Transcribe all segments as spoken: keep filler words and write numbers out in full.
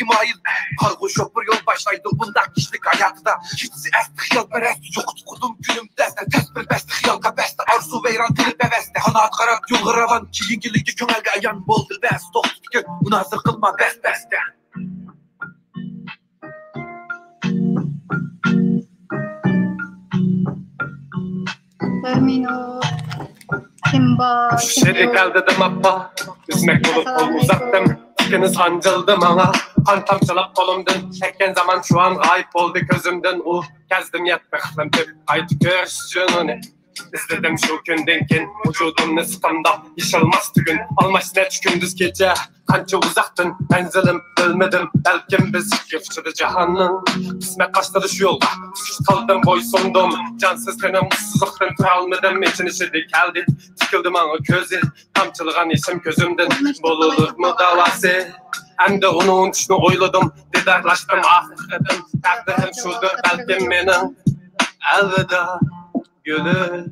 مايىل. قارىغۇ شوپۇر يول باشلايدۇ بۇنداق كىشىلىك ھاياتىدا. كېچىسى ئەستە خىيالپەرەستە، يوقىتىپ قۇردۇم كۈنۈم دەستە. تەس بىر بەستە خىيالغا بەستە، ئارزۇ ۋەيران، دىلى بەۋەستە. قانات قاراپ يولغا راۋان، كېيىنكىلىكى كۆڭۈلگە ئايان. بول دىلبەس، توختىتىپ مۇنازىرە قىلما بەس-بەستە. بىر مىنۇت. كىم بار؟ كىم يوق؟ كەلدى دېمەپلا، ئۈزمەك بولۇپ قول ئۇزاتتىم. تىكىنى سانجىلدى ماڭا، قان تامچىلاپ قولۇمدىن. كەتكەن زامان شۇ ئان غايىب بولدى كۆزۈمدىن. ئۇ كەزدىم يەتتە ئىقلىم تېپىپ، قايتا كۆرۈشۈشۈن ئۇنى. ئىزلىدىم شۇ كۈندىن كېيىن، ۋۇجۇدۇمنى سىقىمدا يېشىلماس تۈگۈن. ئالماش نەچچە كۈندۈز كېچە، قانچە ئۇزاقتىن مەنزىلىم بىلمىدىم. بەلكىم بىز ئىككى ئۇچىدا جاھاننىڭ، قىسمەت باشلىدى شۇ يولغا. تۇتۇش قىلدىم، بويسۇندۇم. جانسىز تېنىم ئۇسسۇزلۇقتىن تۇرالمىدىم. ئېچىنىشىدە كەلدى، تىكىلدى ماڭا كۆزى. تامچىلىغان يېشىم كۆزۈمدىن، بولۇرمۇ داۋاسى؟ ئەمدى ئۇنى ئۇنتۇشنى ئويلىدىم. دىدارلاشتىم ئاخىرقى قېتىم. تەقدىرىم شۇدۇر بەلكىم مېنىڭ. ئەلۋىدا، گۈلۈم.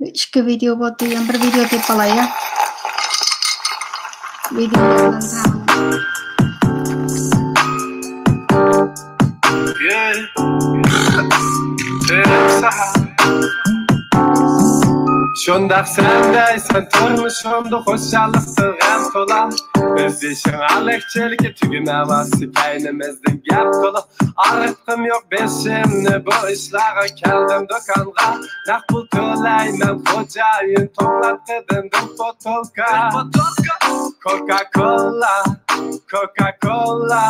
ئىككى ۋىدېئو بولدى، يەنە بىر ۋىدېئو دەپ قالاي يا. ۋىدېئو بىلەن تەڭ. شۇنداق سەن دەيسەن، تۇرمۇشۇمدا خۇشاللىقتىن غەم تولا. ئۆز ئىشىڭ ئارىقچىلىكى تۈگىمەۋاتسا، كەينىمىزدىن گەپ تولا. ئارتقۇم يوق بېشىمنى بۇ ئىشلارغا، كەلدىم دۇكانغا. نەق پۇل تۆلەيمەن، خوجايىن توڭلاتقىدىم بىر بوتۇلكا. كوكا كولا، كوكا كولا.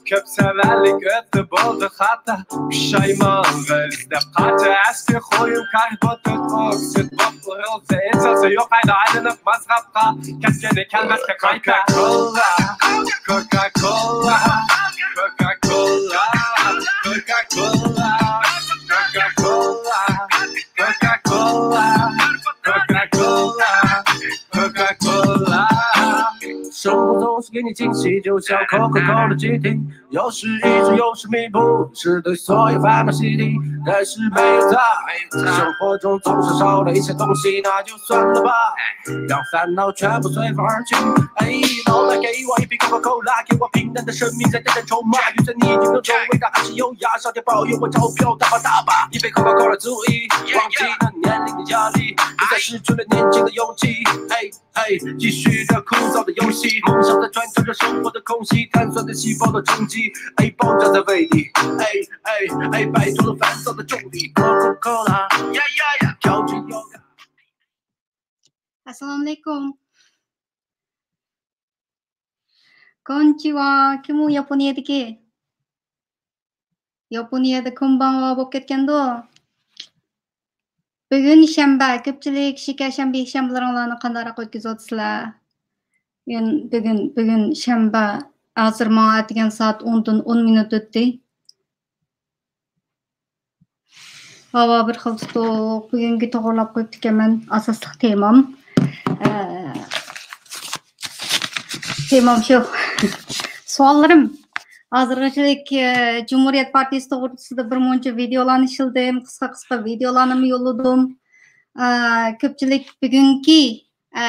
كۆپ سەۋەنلىك ئۆتتى، بولدى خاتا. پۇشايمانغا ئىزدەپ قاچا، ئەسكى خۇيۇم كاربوتىت ئوكسىد بوپ ئۇرۇلسا، ئېچىلسا يوقايدۇ ئايلىنىپ مازغاپقا. كەتكىنى كەلمەسكە قايتا. كوكا كولا، كوكا كولا، كوكا كولا، كوكا كولا، كوكا كولا، كوكا كولا، كوكا كولا، كوكا كولا. 生活总是给你惊喜，就像可口可乐的GT。 有时抑制，有时弥补，是对所有烦恼洗礼。但是没有他，生活中总是少了一些东西，那就算了吧，让烦恼全部随风而去。哎，老板给我一瓶可口可乐，给我平淡的生命再加点筹码。雨伞你已经弄皱，味道还是优雅，上天保佑我钞票大把大把。一杯可口可乐足以忘记那年龄的压力，不再失去了年轻的勇气。哎。 哎，继续这枯燥的游戏，梦想在穿插着生活的空隙，探索在细胞的冲击。哎，爆炸在胃里，哎哎哎，摆脱了烦躁的重力。Coca-Cola，yeah yeah yeah，调整yoga。 ئەسسالامۇئەلەيكۇم. كوننىچىۋا، كىم ئۇ ياپونىيەدىكى؟ ياپونىيەدە كونبانۋا بولۇپ كەتكەندۇ؟ بۈگۈن شەنبە، كۆپچىلىك شىكەرشەنبە، يەكشەنبىلىرىڭلارنى قانداقراق ئۆتكۈزۈۋاتىسىلەر؟ بۈگۈن، بۈگۈن، بۈگۈن شەنبە، ھازىر ماڭا ئەتىگەن سائەت ئوندىن ئون مىنۇت ئۆتتى. ھاۋا بىر خىل تۇتۇق. بۈگۈنگە توغرىلاپ قويۇپتىكەنمەن ئاساسلىق تېمام. ئە، تېمام شۇ. سوئاللىرىم. ھازىرغىچىلىك، ئە، جۇمھۇرىيەت پارتىيىسى توغرىسىدا بىر مۇنچە ۋىدېئولارنى ئىشلىدىم، قىسقا، قىسقا ۋىدېئولارنىمۇ يوللىدىم. ئە، كۆپچىلىك بۈگۈنكى، ئە،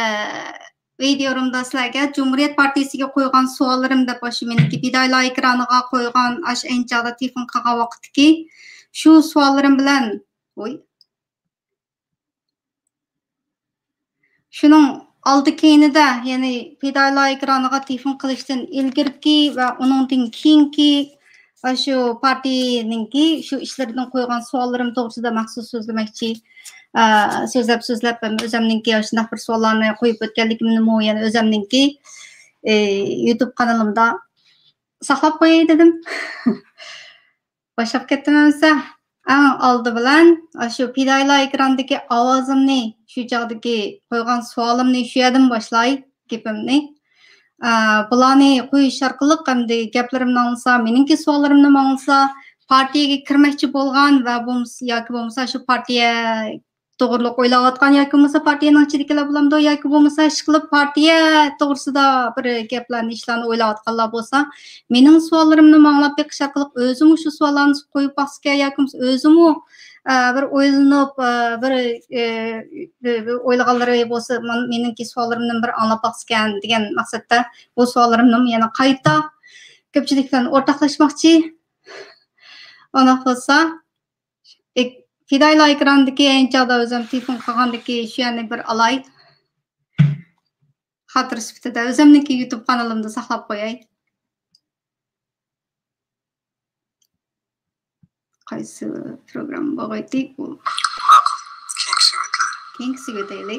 ۋىدېئولىرىمدا سىلەرگە جۇمھۇرىيەت پارتىيىسىگە قويغان سوئاللىرىم دەپ ئاشۇ مېنىڭكى پىدائىيلار ئېكرانىغا قويغان ئاشۇ ئەينى چاغدا تېلېفون قىلغان ۋاقىتتىكى شۇ سوئاللىرىم بىلەن، ۋوي. شۇنىڭ ئالدى كەينىدە، يەنى پىدائىيلار ئېكرانىغا تېلېفون قىلىشتىن ئىلگىرىكى ۋە ئۇنىڭدىن كېيىنكى ئاشۇ پارتىيىنىڭكى شۇ ئىشلىرىدىن قويغان سوئاللىرىم توغرىسىدا مەخسۇس سۆزلىمەكچى. ئە، سۆزلەپ، سۆزلەپ، ئۆزۈمنىڭكى ئاشۇنداق بىر سوئاللارنى قويۇپ ئۆتكەنلىكىمنىمۇ يەنە ئۆزۈمنىڭكى، ئى، يۇتۇب قانىلىمدا ساقلاپ قوياي دېدىم. باشلاپ كەتتىم ئەمىسە. ئەڭ ئالدى بىلەن ئاشۇ پىدائىيلار ئېكراندىكى ئاۋازىمنى، شۇ چاغدىكى قويغان سوئالىمنى شۇ يەردىن باشلاي گېپىمنى. ئە، بۇلارنى قويۇش ئارقىلىق ئەمدى گەپلىرىمنى ئاڭلىسا، مېنىڭكى سوئاللىرىمنى ئاڭلىسا، پارتىيەگە كىرمەكچى بولغان ۋە بولمىسا، ياكى بولمىسا شۇ پارتىيە توغرىلىق ئويلاۋاتقان ياكى بولمىسا پارتىيەنىڭ ئىچىدىكىلەر بولامدۇ ياكى بولمىسا ئىشقىلىپ پارتىيە توغرىسىدا بىر گەپلەرنى، ئىشلارنى ئويلاۋاتقانلار بولسا، مېنىڭ سوئاللىرىمنىمۇ ئاڭلاپ بېقىش ئارقىلىق ئۆزىمۇ شۇ سوئاللارنى قويۇپ باقسىكەن ياكى بولمىسا ئۆزىمۇ، ئە، بىر ئويلىنىپ، ئە، بىر، ئە، بىر، بىر ئويلىغانلىرى بولسا، مانا مېنىڭكى سوئاللىرىمنى بىر ئاڭلاپ باقسىكەن دېگەن مەقسەتتە بۇ سوئاللىرىمنىمۇ يەنە قايتا كۆپچىلىك بىلەن ئورتاقلاشماقچى. ئۇنداق بولسا، ئېك-، پىدائىيلا ئېكراندىكى ئەينى چاغدا ئۆزۈم تېلېفون قىلغاندىكى شۇ يەرنى بىر ئالاي. خاتىرە سۈپىتىدە ئۆزۈمنىڭكى يۇتۇب قانىلىمدا ساقلاپ قوياي. قايسى پروگرامما بولغايتى بۇ؟ ماقۇل. كېيىنكىسىگە ئۆتەيلى. كېيىنكىسىگە ئۆتەيلى.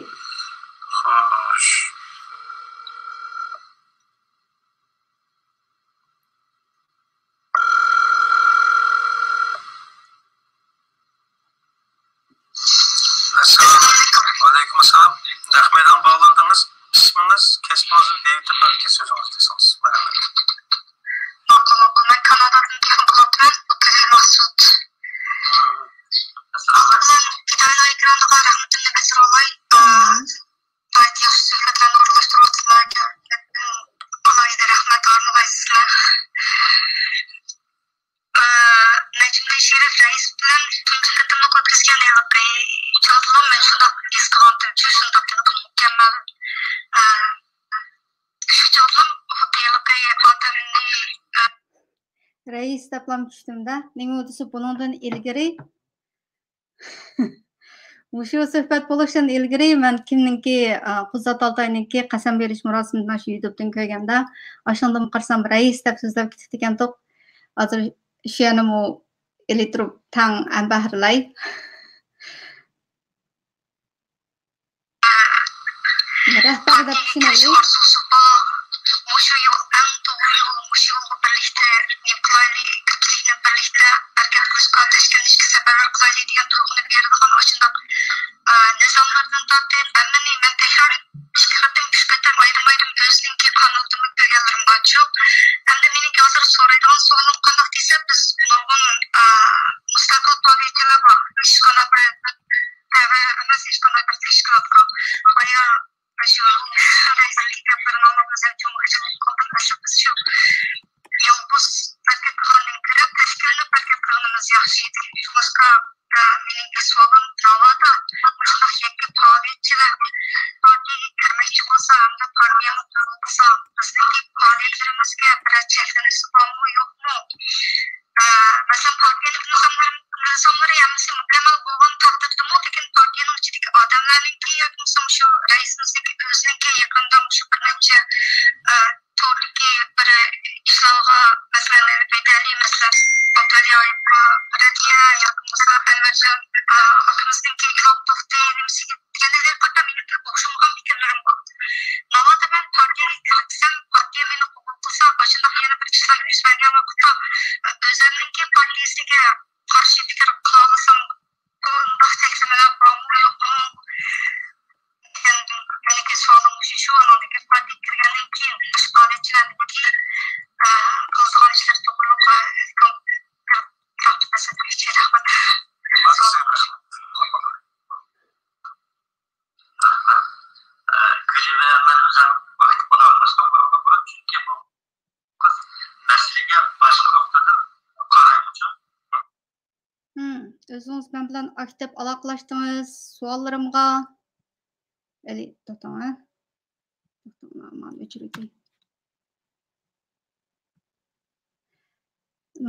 خوش. ئەسسالامۇ ئەلەيكۇم. ۋەئەلەيكۇم ئەسسالام. نەق مەيدانغا باغلاندىڭىز. ئىسمىڭىز، كەسپىڭىزنى دەيۋېتىپ، ئاندىن كېيىن سۆزىڭىزنى دېسىڭىز. مەرھەمەت. ماقۇل، ماقۇل. مەن كانادادىن تېلېفون قىلىۋاتىمەن. ئابدۇلى مەخسۇت. مم. ئەسسالامۇ ئەلەيكۇم. مەن پىدائىيلا ئېكرانىغا رەھمىتىمنى بىلدۈرۈۋالاي. مم. ناھايىتى ياخشى سۆھبەتلەرنى ئورۇنلاشتۇرۇۋاتىسىلەر. ئالاھىدە رەھمەت، ھارمىغايسىلەر. ئە، نەجمىدىن شېرىپ رەئىس بىلەن تۇنجى قېتىملىق ئۆتكۈزگەن ھېلىقى چاغدىلا مەن شۇنداق ھېس قىلغانتىم، شۇنداق مۇكەممەل. ئە، شۇ چاغدىلا خۇددى ھېلىقى ئادەمنى، ئە، رەئىس دەپلا چۈشتۈم-دە. نېمە دېسە، بۇنىڭدىن ئىلگىرى مۇشۇ سۆھبەت بولۇشتىن ئىلگىرى مەن كىمنىڭكى، ئا، قۇززات ئالتاينىڭكى قەسەم بېرىش مۇراسىمىدىن شۇ يۇتۇبتىن كۆرگەندە، ئاشۇندىمۇ قارىسام رەئىس دەپ سۆزلەپ كېتىپتىكەنتۇق. ھازىر شۇ يەرنىمۇ ئېلىتۇرۇپ تەڭ ئەمبەھرىلەي. رەھبەر دەپ چۈشىنەيلى. ئارزۇسى بار، مۇشۇ يول ئەڭ توغرا يول، مۇشۇ يولغا بىرلىكتە نېمە قىلايلى، كۆپچىلىكنى بىرلىكتە ھەرىكەت قىلىشقا، تەشكىللىنىشكە سەپەرۋەر قىلايلى دېگەن تۇرغۇنى بېرىدىغان ئاشۇنداق، ئا، نىزاملاردىن تارتىپ ھەممىنى مەن تەكرار ئىككى قېتىم، ئۈچ قېتىم ئايرىم-ئايرىم ئۆزىنىڭكى قانىلىدىمۇ كۆرگەنلىرىم بارچۇ. ئەمدى مېنىڭكى ھازىر سورايدىغان سوئالىم قانداق دېسە، بىز نۇرغۇن، ئا، مۇستەقىل پائالىيەتچىلەر بار، ئىشخانا بىلەن تەۋە ئەمەس، ھېچقانداق بىر تەشكىلاتقا. بايا شۇ رەئىسنىڭ گەپلىرىنى ئاڭلاپ ئۆزۈم چوڭ ئېچىلىپ قالدىم. ئەسلى بىز شۇ يالغۇز ھەرىكەت قىلغاندىن كۆرە تەشكىللىنىپ ھەرىكەت قىلغىنىمىز ياخشى ئىدى. شۇڭلاشقا، ئە، مېنىڭكى سوئالىم، ناۋادا مۇشۇنداق يەككە پائالىيەتچىلەر پارتىيەگە كىرمەكچى بولسا ھەمدە پارتىيەمۇ قوبۇل قىلسا، بىزنىڭكى پائالىيەتلىرىمىزگە بىرەر چەكلىنىشى بارمۇ، يوقمۇ؟ ئە، مەسىلەن، پارتىيەنىڭ نىزاملىرى، نىزاملىرى ھەممىسى مۇكەممەل بولغان تەقدىردىمۇ، لېكىن پارتىيەنىڭ ئىچىدىكى ئادەملەرنىڭكى ياكى بولمىسا مۇشۇ رەئىسىمىزنىڭكى ئۆزىنىڭكى يېقىندا مۇشۇ بىر نەچچە، ئە، توردىكى بىر ئىشلارغا، مەسىلەن، بەدەلى، مەسىلەن، ئابدۇلى ئايۇپقا رەددىيە ياكى بولمىسا ئەنۋەرجان، ئە، ئاكىمىزنىڭكى ئىلھام توختى نېمىسىگە دېگەندەك بىر قاتار مېنىڭكى ئوخشىمىغان پىكىرلىرىم بار. ناۋادا مەن پارتىيەگە كىرسەم، پارتىيە مېنى قوبۇل قىلسا، ئاشۇنداق يەنە بىر ئىشلار يۈز بەرگەن ۋاقىتتا، ئۆزۈمنىڭكى پارتىيەسىگە قارشى پىكىر قىلالىسام، بۇنداق چەكلىمىلەر بارمۇ، يوقمۇ؟ مېنىڭكى سوئالىم مۇشۇ، شۇ، ئانىڭدىن كېيىن پارتىيەگە كىرگەندىن كېيىن، مۇشۇ پائالىيەتچىلەرنىڭكى، ئە، قىلىدىغان ئىشلىرى توغرۇلۇق، ئە، كونكرېت بىر تارتىپ بەرسەم ياخشى. رەھمەت. گۈلىمە، مەن ئۆزۈم ۋاقىت بولالماستىن بۇرۇن، چۈنكى بۇ قىز مەسىلىگە باشقا نۇقتىدىن قارايمىزچۇ؟ ھىم، ئۆزىڭىز مەن بىلەن ئاكتىپ ئالاقىلاشتىڭىز، سوئاللىرىمغا. ئەلى، توختاڭ، ھە؟ توختاڭ، مانا، مانا ئۆچۈرۈۋېتەي.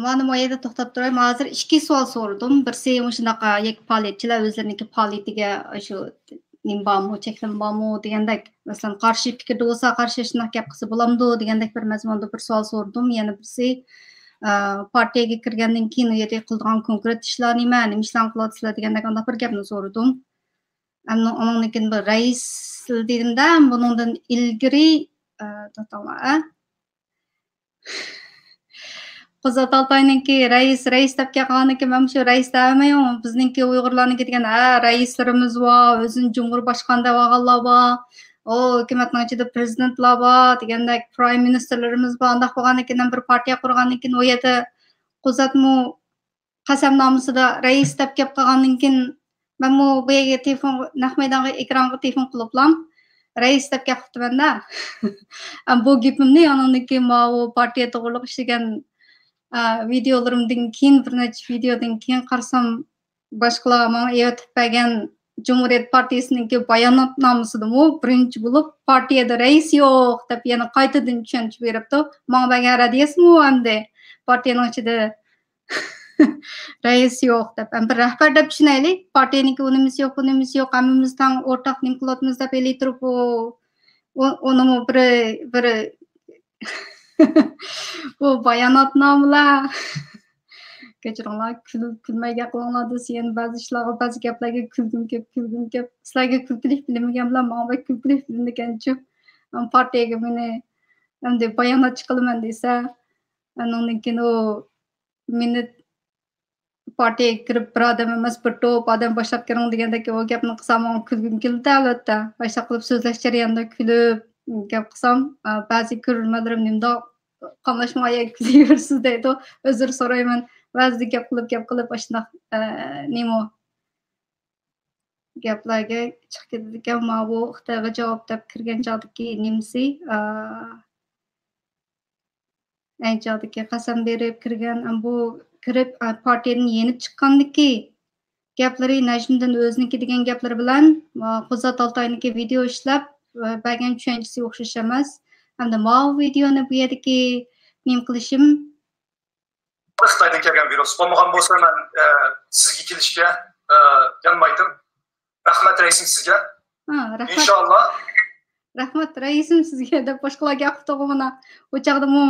مانا مۇ يەردە توختاپ تۇراي. مەن ھازىر ئىككى سوئال سورىدىم. بىرسى مۇشۇنداق يەككە پائالىيەتچىلەر ئۆزلىرىنىڭكى پائالىيىتىگە شۇ نېمە بارمۇ، چەكلىمە بارمۇ دېگەندەك. مەسىلەن، قارشى پىكىردە بولسا، قارشى شۇنداق گەپ قىلسا بولامدۇ دېگەندەك بىر مەزمۇندا بىر سوئال سورىدىم. يەنە بىرسى، ئە، پارتىيەگە كىرگەندىن كېيىن ئۇ يەردە قىلىدىغان كونكرېت ئىشلار نېمە، نېمە ئىشلارنى قىلىۋاتىسىلەر دېگەندەك ئانداق بىر گەپنى سورىدىم. ئەمدى ئۇنىڭدىن كېيىن بىر رەئىس دېدىم-دە، بۇنىڭدىن ئىلگىرى، ئە، توختاڭلار، ئە. قۇزات ئالتاينىڭكى رەئىس، رەئىس دەپ كەلگەندىن كېيىن مەن شۇ رەئىس دەۋەرمەيمۇ، بىزنىڭكى ئۇيغۇرلارنىڭكى دېگەن، ھە، رەئىسلىرىمىز بار، ئۆزىنى جۇمھۇر باشقان دەۋالغانلار بار، ئۇ ھۆكۈمەتنىڭ ئىچىدە پرېزىدېنتلار بار دېگەندەك، پرايم مىنىستىرلىرىمىز بار. ئانداق بولغاندىن كېيىن بىر پارتىيە قۇرغاندىن كېيىن ئۇ يەردە قۇزاتمۇ قەسەمنامىسىدا رەئىس دەپ كەپ قالغاندىن كېيىن مەنمۇ بۇ يەرگە تېلېفون، نەق مەيدانغا، ئېكرانغا تېلېفون قىلىپلام، رەئىس دەپ گەپ قىپتىمەن-دە. بۇ گېپىمنى ئانىڭدىن كېيىن ماۋۇ پارتىيە توغرۇلۇق ئىشلىگەن، ئا، ۋىدېئولىرىمدىن كېيىن، بىر نەچچە ۋىدېئودىن كېيىن قارىسام، باشقىلار ماڭا ئېۋەتىپ بەرگەن جۇمھۇرىيەت پارتىيىسىنىڭكى باياناتنامىسىدىمۇ بىرىنچى بولۇپ، پارتىيەدە رەئىس يوق دەپ يەنە قايتىدىن چۈشەنچە بېرىپتۇ. ماڭا بەرگەن رەددىيەسىمۇ ئەمدى پارتىيەنىڭ ئىچىدە رەئىس يوق دەپ. ئەمدى بىر رەھبەر دەپ چۈشىنەيلى. پارتىيەنىڭكى ئۇ نېمىسى يوق، بۇ نېمىسى يوق، ھەممىمىز تەڭ ئورتاق نېمە قىلىۋاتىمىز دەپ ئېلىپ تۇرۇپ، ئۇ، ئۇ، ئۇنىمۇ بىر، بىر بۇ باياناتنامىلار. كەچۈرۈڭلار، كۈل-، كۈلمەي گەپ قىلىڭلار دېسە، يەنە بەزى ئىشلارغا، بەزى گەپلەرگە كۈلگۈم كېلىپ، كۈلگۈم كېلىپ، سىلەرگە كۈلكىلىك بىلىنمىگەن بىلەن ماڭا بەك كۈلكىلىك بىلىنىدىكەنچۇ. ئەم، پارتىيەگە مېنى ئەمدى باياناتچى قىلىمەن دېسە، ئانىڭدىن كېيىن ئۇ مېنى پارتىيەگە كىرىپ، بىر ئادەم ئەمەس، بىر توپ ئادەم باشلاپ كىرىڭ دېگەندەك ئۇ گەپنى قىلسام، ماڭا كۈلگۈم كېلىدۇ، ئەلۋەتتە. ئاشۇنداق قىلىپ سۆزلەش جەريانىدا كۈلۈپ گەپ قىلسام، ئە، بەزى كۆرۈرمەنلىرىم نېمىنداق قاملاشماي كۈلۈۋېرىسىز دەيدۇ. ئۆزرە سورايمەن. بەزىدە گەپ قىلىپ، گەپ قىلىپ ئاشۇنداق، ئە، نېمە گەپلەرگە چىقىپ كېتىدىكەن. ماۋۇ خىتايغا جاۋاب دەپ كىرگەن چاغدىكى نېمىسى، ئە، ئەينى چاغدىكى قەسەم بېرىپ كىرگەن، ئە، بۇ كىرىپ، ئە، پارتىيەدىن يېنىپ چىققاندىكى گەپلىرى، نەجمىدىن ئۆزىنىڭكى دېگەن گەپلىرى بىلەن، ئە، قۇزات ئالتاينىڭكى ۋىدېئو ئىشلەپ، ئە، بەرگەن چۈشەنچىسى ئوخشاش ئەمەس. ھەمدە ماۋۇ ۋىدېئونى بۇ يەردىكى نېمە قىلىشىم، خىتايدىن كەلگەن ۋىرۇس بولمىغان بولسا، مەن، ئە، سىزگە كېلىشكە، ئە، يانمايتتىم. رەھمەت رەئىسىم سىزگە. ھا، رەھمەت. ئىنشاللا. رەھمەت رەئىسىم سىزگە دەپ باشقىلار گەپ قىپتىغۇ مانا. ئۇ چاغدىمۇ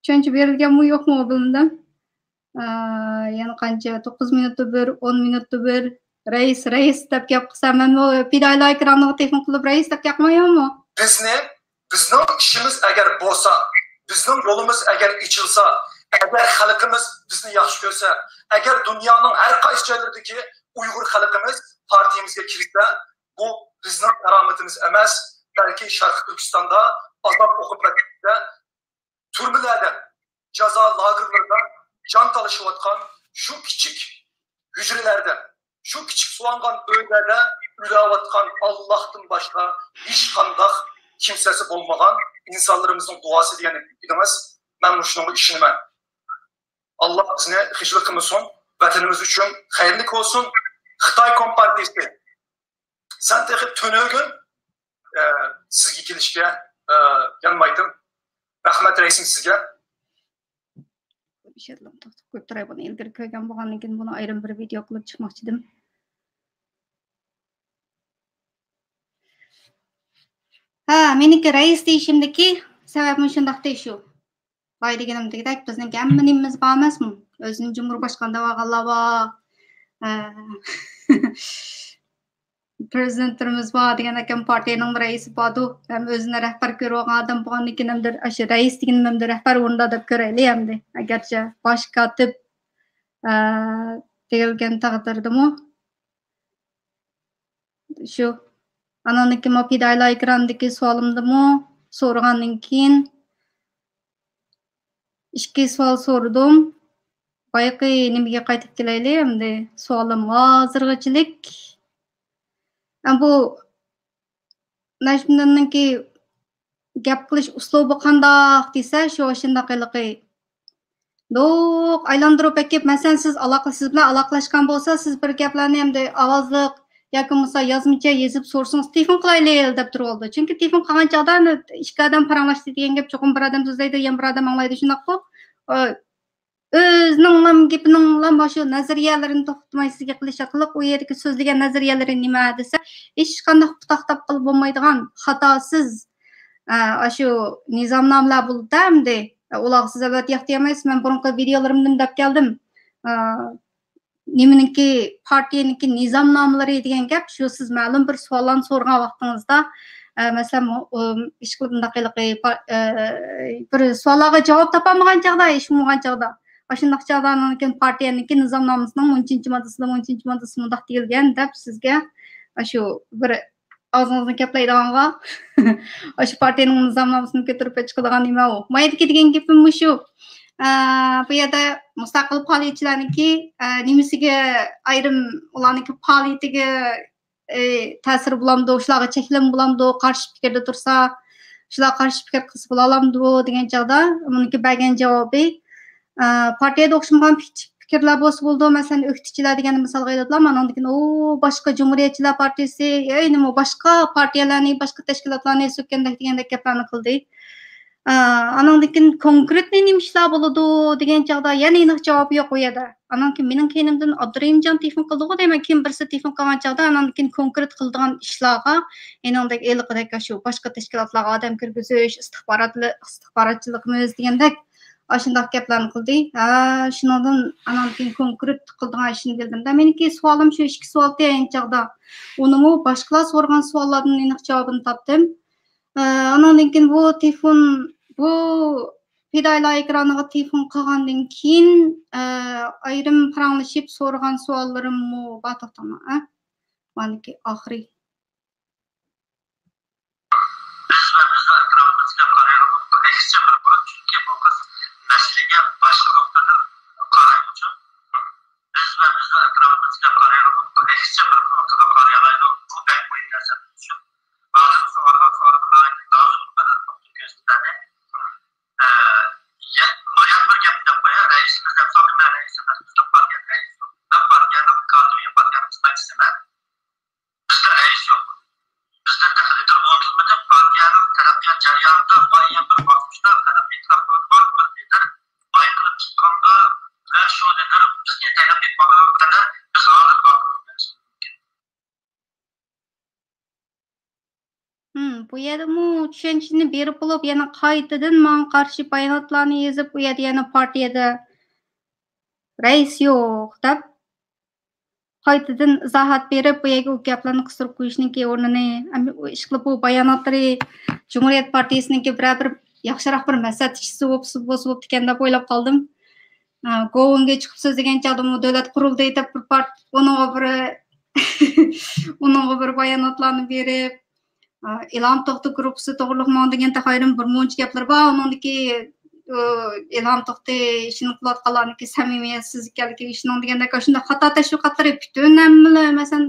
چۈشەنچە بېرىلگەنمۇ يوقمۇ بىلمىدىم. ئە، يەنە قانچە، توققۇز مىنۇتتا بىر، ئون مىنۇتتا بىر. رەئىس، رەئىس دەپ گەپ قىلسا، مەنمۇ پىدائىيلار ئېكرانىغا تېلېفون قىلىپ رەئىس دەپ گەپ قىلمايمۇ؟ بىزنى، بىزنىڭ ئىشىمىز ئەگەر بولسا، بىزنىڭ يولىمىز ئەگەر ئېچىلسا، ئەگەر خەلقىمىز بىزنى ياخشى كۆرسە، ئەگەر دۇنيانىڭ ھەر قايسى جايلىرىدىكى ئۇيغۇر خەلقىمىز پارتىيىمىزگە كىرسە، بۇ بىزنىڭ كارامىتىمىز ئەمەس، بەلكى شەرقىي تۈركىستاندا ئازاب ئوقۇبەتلىرىدە، تۈرمىلەردە، جازا لاگېرلىرىدا جان تالىشىۋاتقان، شۇ كىچىك ھۈجرىلەردە، شۇ كىچىك سۇۋانغان ئۆيلەردە ئۆلۈۋاتقان ئاللاھتىن باشقا ھېچقانداق كىمسەسى بولمىغان ئىنسانلىرىمىزنىڭ دۇئاسى دېگەن ئىدىڭىز. مەن مۇشۇنىڭغا ئىشىنىمەن. ئاللاھ بىزنى خىجىل قىلمىسۇن. ۋەتىنىمىز ئۈچۈن خەيرلىك بولسۇن. خىتاي كومپارتىيىسى، سەن تېخى تۈنۈگۈن، ئە، سىزگە كېلىشكە، ئە، يانمايتتىم. رەھمەت رەئىسىم سىزگە. ئىشلىتىپ توختاپ قويۇپ تۇراي، بۇنى ئىلگىرى كۆرگەن بولغاندىن كېيىن بۇنى ئايرىم بىر ۋىدېئو قىلىپ چىقماقچىدىم. ھە، مېنىڭكى رەئىس دېيىشىمدىكى سەۋەبمۇ شۇنداق دېيىشۇ. بايا دېگىنىمدەك، بىزنىڭ ھەممە نېمىمىز بار ئەمەسمۇ؟ ئۆزىنى جۇمھۇر باشقان دەۋالغانلار بار. ئە، پىرېزىدېنتلىرىمىز بار دېگەندەك، ھەم پارتىيەنىڭ رەئىسى باردۇ، ھەم ئۆزىنى رەھبەر كۆرۈۋالغان ئادەم بولغاندىن كېيىن، ھەمدە ئاشۇ رەئىس دېگىنىمۇ ھەمدە رەھبەر ئورنىدا دەپ كۆرەيلى ئەمدى. ئەگەرچە باش كاتىپ، ئە، دېيىلگەن تەقدىردىمۇ. شۇ. ئانىڭدىن كېيىن مانا پىدائىيلار ئېكرانىدىكى سوئالىمدىمۇ سورىغاندىن كېيىن، ئىككى سوئال سورىدىم. بايىقى نېمىگە قايتىپ كېلەيلى ئەمدى. سوئالىم ھازىرغىچىلىك. ئە، بۇ نەجمىدىننىڭكى گەپ قىلىش ئۇسلۇبى قانداق دېسە، شۇ شۇنداق ھېلىقى دوق ئايلاندۇرۇپ ئەكىپ، مەسىلەن، سىز ئالاقە-، سىز بىلەن ئالاقىلەشكەن بولسا، سىز بىر گەپلەرنى ئەمدى ئاۋازلىق ياكى بولمىسا يازمىچە يېزىپ سورىسىڭىز، تېلېفون قىلايلى دەپ تۇرۇۋالىدۇ. چۈنكى تېلېفون قىلغان چاغدا ئىككى ئادەم پاراڭلاشتى دېگەن گەپ، چوقۇم بىر ئادەم سۆزلەيدۇ، يەنە بىر ئادەم ئاڭلايدۇ، شۇنداققۇ؟ ئە، ئۆزىنىڭلا گېپىنىڭلا مۇشۇ نەزەرىيەلىرىنى توختىماي سىزگە قىلىش ئارقىلىق، ئۇ يەردىكى سۆزلىگەن نەزەرىيەلىرى نېمە دېسە، ھېچقانداق پۇتاق تاپقىلى بولمايدىغان، خاتاسىز، ئە، ئاشۇ نىزامنامىلەر بولىدۇ ئەمدى. ئۇلارغا سىز ئەلۋەتتە ياق دېيەلمەيسىز. مەن بۇرۇنقى ۋىدېئولىرىمدىمۇ دەپ كەلدىم. ئە، نېمىنىڭكى، پارتىيەنىڭكى نىزامنامىلىرى دېگەن گەپ شۇ، سىز مەلۇم بىر سوئاللارنى سورىغان ۋاقتىڭىزدا، ئە، مەسىلەن، مۇ-، ئۇ، ئىشقىلىپ مۇنداق ھېلىقى پا-، ئە، بىر سوئاللارغا جاۋاب تاپالمىغان چاغدا، ھېچ بولمىغان چاغدا، ئاشۇنداق چاغدا ئاندىن كېيىن پارتىيەنىڭكى نىزامنامىسىنىڭ مۇنچىنچى ماددىسىدا، مۇنچىنچى ماددىسى مۇنداق دېيىلگەن دەپ سىزگە ئاشۇ بىر ئاغزىڭىزنى كەپلەيدىغانغا، ئاشۇ پارتىيەنىڭ نىزامنامىسىنى كۆتۈرۈپ چىقىدىغان نېمە ئۇ. ما يەردىكى دېگەن گېپىم مۇشۇ. ئە، بۇ يەردە مۇستەقىل پائالىيەتچىلەرنىڭكى، ئە، نېمىسىگە ئايرىم، ئۇلارنىڭكى پائالىيىتىگە، ئە، تەسىر بولامدۇ، شۇلارغا چەكلىمە بولامدۇ، قارشى پىكىردە تۇرسا، شۇلار قارشى پىكىر قىلسا بولالامدۇ دېگەن چاغدا، ئۇنىڭكى بەرگەن جاۋابى، ئە، پارتىيەدە ئوخشىمىغان پىك-، پىكىرلەر بولسا بولىدۇ. مەسىلەن، ئۆكتىچىلەر دېگەننى مىسالغا ئېلىپلا، ئاناندىن كېيىن، ئۇ باشقا جۇمھۇرىيەتچىلەر پارتىيىسى، ئەي، نېمە، باشقا پارتىيەلەرنى، باشقا تەشكىلاتلارنى سۆككەندەك دېگەندەك گەپلەرنى قىلدى. ئا، ئاناندىن كېيىن كونكرېتنى نېمە ئىشلار بولىدۇ دېگەن چاغدا يەنە ئېنىق جاۋاب يوق ئۇ يەردە. ئانان كېيىن مېنىڭ كەينىمدىن ئابدۇرېھىمجان تېلېفون قىلدىغۇ دەيمەن، كىم بىرسى تېلېفون قىلغان چاغدا ئاناندىن كېيىن كونكرېت قىلىدىغان ئىشلارغا ئېنىڭدەك ھېلىقىدەك شۇ باشقا تەشكىلاتلارغا ئادەم كىرگۈزۈش، ئىستىخباراتلى-، ئىستىخباراتچىلىقىمىز دېگەندەك ئاشۇنداق گەپلەرنى قىلدى. ھە، شۇنىڭدىن ئاناندىن كېيىن كونكرېت قىلىدىغان ئىشنى بىلدىم. دە، مېنىڭكى سوئالىم شۇ ئىككى سوئالتى ئەينى چاغدا. ئۇنىمۇ باشقىلار سورىغان سوئاللاردىن ئېنىق جاۋابىنى تاپتىم. ئە، ئاناندىن كېيىن بۇ تېلېفون، بۇ پىدائىيلار ئېكرانىغا تېلېفون قىلغاندىن كېيىن، ئە، ئايرىم پاراڭلىشىپ سورىغان سوئاللىرىممۇ بار، توختاڭلار، ئە. مانىكى ئاخىرى. بىز ۋە بىزنىڭ ئەتراپىمىزدىكى قارىغانلىقتا ئەكسىچە بىر بۇرۇت، چۈنكى بۇ قىز مەسىلىگە باشقا نۇقتىدىن قارايدۇچۇ. بىز ۋە بىزنىڭ ئەتراپىمىزدىكى قارىغانلىقتا ئەكسىچە بىر نۇقتىدىن قارىيالايدۇ. بۇ بەك مۇھىم نەرسە ئۈچۈن. ھازىر سوئالغا سوئالغا ناھايىتى لازىم بىر نۇقتا كۆرسىتەلەي. ئە، يە-، مايان بىر گەپنى دەپ قوياي، رەئىسىمىز دەپ سالدى، مەن رەئىس ئەمەس، بىزنىڭ پارتىيەنىڭ رەئىسى يوق. مەن پارتىيەنىڭ كادىر، پارتىيەنىڭ ئىستاكچىسى مەن. بىزدە رەئىس يوق. بىزدە تېخى لىدېر ئورنىتىلمىدى. پارتىيەنىڭ تەرەققىيات جەريانىدا مۇئەييەن بىر باسقۇچتا قەدەم ئېتىراپ قىلىنغان بىر لىدېر بايقىلىپ چىققاندا ۋە شۇ لىدېر بىزنى يېتەكلەپ كېتىپ قالغانغا قەدەر بىز ھازىر بارمىز. ھىم، بۇ يەردىمۇ چۈشەنچىنى بېرىپ بولۇپ، يەنە قايتىدىن ماڭا قارشى باياناتلارنى يېزىپ، ئۇ يەردە يەنە پارتىيەدە رەئىس يوق دەپ، قايتىدىن ئىزاھات بېرىپ، بۇ يەرگە ئۇ گەپلەرنى قىستۇرۇپ قويۇشنىڭكى ئورنىنى، ئەمدى ئۇ ئىشقىلىپ بۇ باياناتلىرى جۇمھۇرىيەت پارتىيىسىنىڭكى بىرەر بىر ياخشىراق بىر مەسلىھەتچىسى بولسا، بولسا بوپتىكەن دەپ ئويلاپ قالدىم. ئە، گوۋۇڭگە چىقىپ سۆزلىگەن چاغدىمۇ دۆلەت قۇرۇلتىيى دەپ بىر پارت-، ئۇنىڭغا بىر، ئۇنىڭغا بىر باياناتلارنى بېرىپ، ئە، ئىلھام توختى گۇرۇپپىسى توغرۇلۇق ماڭا دېگەن تېخى ئايرىم بىر مۇنچە گەپلىرى بار. ئۇنىڭدىكى، ئۇ، ئىلھام توختى ئىشىنى قىلىۋاتقانلارنىڭكى سەمىمىيەتسىز ئىكەنلىكى، شۇنىڭ دېگەندەك ئاشۇنداق خاتا تەشۋىقاتلىرى پۈتۈن ھەممىلا، مەسىلەن،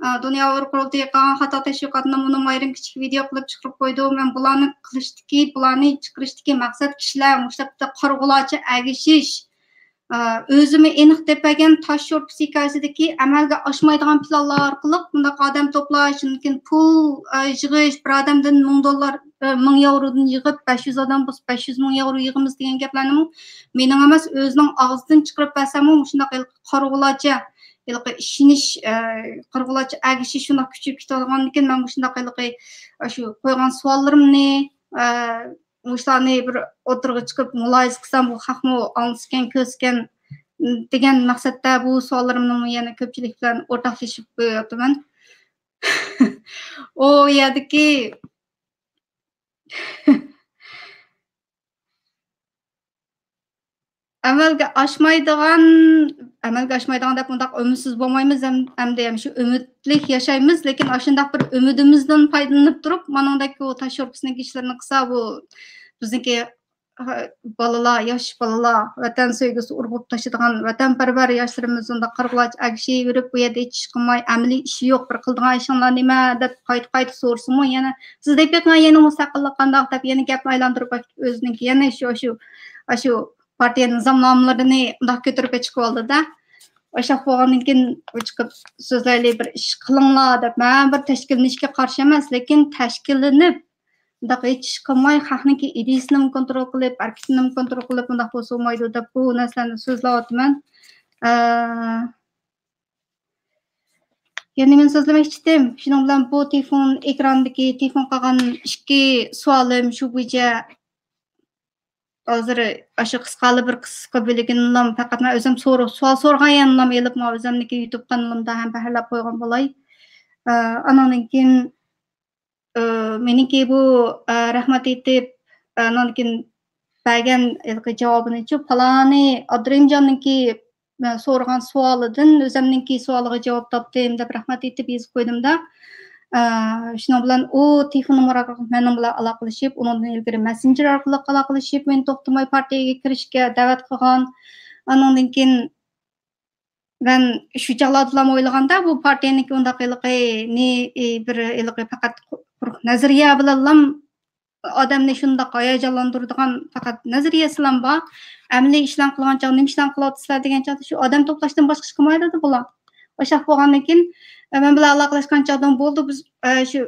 ئە، دۇنيا ئۇيغۇر قۇرۇلتىيى قىلغان خاتا تەشۋىقاتنى مۇنۇ ئايرىم كىچىك ۋىدېئو قىلىپ چىقىرىپ قويدۇم. مەن بۇلارنى قىلىشتىكى، بۇلارنى چىقىرىشتىكى مەقسەت كىشىلەر مۇشۇ قارىغۇلارچە ئەگىشىش، ئە، ئۆزىمۇ ئېنىق دەپ بەرگەن تاش شورپىسى ھېكايىسىدىكى ئەمەلگە ئاشمايدىغان پىلانلار ئارقىلىق بۇنداق ئادەم توپلاش، شۇندىن كېيىن پۇل، ئە، يىغىش، بىر ئادەمدىن مىڭ دوللار، ئە، مىڭ ياۋرودىن يىغىپ، بەش يۈز ئادەم بولسا، بەش يۈز مىڭ ياۋرو يىغىمىز دېگەن گەپلەرنىمۇ مېنىڭ ئەمەس، ئۆزىنىڭ ئاغزىدىن چىقىرىپ بەرسەممۇ، مۇشۇنداق ھېلىقى قارىغۇلارچە، ھېلىقى ئىشىنىش، ئە، قارىغۇلارچە ئەگىشىش شۇنداق كۈچىيىپ كېتىۋاتقاندىكىن، مەن مۇشۇنداق ھېلىقى، شۇ قويغان سوئاللىرىمنى، ئە، مۇشۇلارنى بىر ئوتتۇرىغا چىقىپ مۇلاھىزە قىلسام، بۇ خەقمۇ ئاڭلىسىكەن، كۆرسىكەن، دېگەن مەقسەتتە بۇ سوئاللىرىمنىمۇ يەنە كۆپچىلىك بىلەن ئورتاقلىشىپ قويۇۋاتىمەن. ئۇ يەردىكى ئەمەلگە ئاشمايدىغان، ئەمەلگە ئاشمايدىغان دەپ مۇنداق ئۈمىدسىز بولمايمىز، ھەم، ھەمدە ھەم شۇ ئۈمىدلىك ياشايمىز، لېكىن ئاشۇنداق بىر ئۈمىدىمىزدىن پايدىلىنىپ تۇرۇپ، مانىڭدەك ئۇ تاش شورپىسىنىڭ ئىشلىرىنى قىلسا، بۇ بىزنىڭكى، ھە، بالىلار، ياش بالىلار، ۋەتەن سۆيگۈسى ئۇرغۇپ تاشىدىغان ۋەتەنپەرۋەر ياشلىرىمىز ئۇنداق قارىغۇلارچە ئەگىشىۋېرىپ، بۇ يەردە ھېچ ئىش قىلماي، ئەمەلىي ئىشى يوق، بىر قىلىدىغان ئىشىڭلار نېمە دەپ قايتا-قايتا سورىسىمۇ، يەنە سىز دەپ بېقىڭ، يەنە مۇستەقىللىق قانداق دەپ يەنە گەپنى ئايلاندۇرۇپ ئۆزىنىڭكى يەنە شۇ، شۇ، شۇ پارتىيە نىزامنامىلىرىنى ئۇنداق كۆتۈرۈپ چىقىۋالدى-دە. ئاشۇنداق بولغاندىن كېيىن ئۇ چىقىپ سۆزلەيلى، بىر ئىش قىلىڭلار دەپ. مەن بىر تەشكىللىنىشكە قارشى ئەمەس، لېكىن تەشكىللىنىپ، مۇنداق ھېچ ئىش قىلماي، خەقنىڭكى ئىدىيىسىنىمۇ كونترول قىلىپ، ھەرىكىتىنىمۇ كونترول قىلىپ، مۇنداق بولسا بولمايدۇ دەپ بۇ نەرسىلەرنى سۆزلەۋاتىمەن. ئە، يەنە نېمىنى سۆزلىمەكچىدىم؟ شۇنىڭ بىلەن بۇ تېلېفون ئېكرانىدىكى تېلېفون قىلغان ئىككى سوئالىم شۇ بويىچە ھازىر ئاشۇ قىسقىلا بىر قىسقا بۆلىكىنىلا پەقەت مەن ئۆزۈم سورۇ-، سوئال سورىغان يەرنىلا ئېلىپ، مانا ئۆزۈمنىڭكى يۇتۇب قانىلىمدا ھەم بەھرىلەپ قويغان بولاي. ئە، ئانىڭدىن كېيىن، ئە، مېنىڭكى بۇ، ئە، رەھمەت ئېيتىپ، ئە، ئانىڭدىن كېيىن بەرگەن ھېلىقى جاۋابىنىچۇ، پالانى ئابدۇرېھىمجاننىڭكى، ئە، سورىغان سوئالىدىن ئۆزۈمنىڭكى سوئالىغا جاۋاب تاپتىم دەپ رەھمەت ئېيتىپ يېزىپ قويدۇم-دا. ئە، شۇنىڭ بىلەن ئۇ تېلېفون نومۇر ئارقىلىق مېنىڭ بىلەن ئالاقىلىشىپ، ئۇنىڭدىن ئىلگىرى مەسسېنجېر ئارقىلىق ئالاقىلىشىپ، مېنى توختىماي پارتىيەگە كىرىشكە دەۋەت قىلغان. ئانىڭدىن كېيىن مەن شۇ چاغلاردىلا ئويلىغاندا، بۇ پارتىيەنىڭكى ئۇنداق ھېلىقى نى-، ئى، بىر ھېلىقى پەقەت قۇ-، قۇرۇق نەزەرىيە بىلەنلا ئادەمنى شۇنداق ھاياجانلاندۇرىدىغان پەقەت نەزەرىيەسىلا بار. ئەمەلىي ئىشلار قىلغان چاغدا، نېمە ئىشلار قىلىۋاتىسىلەر دېگەن چاغدا، شۇ ئادەم توپلاشتىن باشقا ئىش قىلمايدۇ بۇلار. ئاشۇنداق بولغاندىن كېيىن، ئە، مەن بىلەن ئالاقىلەشكەن چاغدا، بولدى، بىز، ئە، شۇ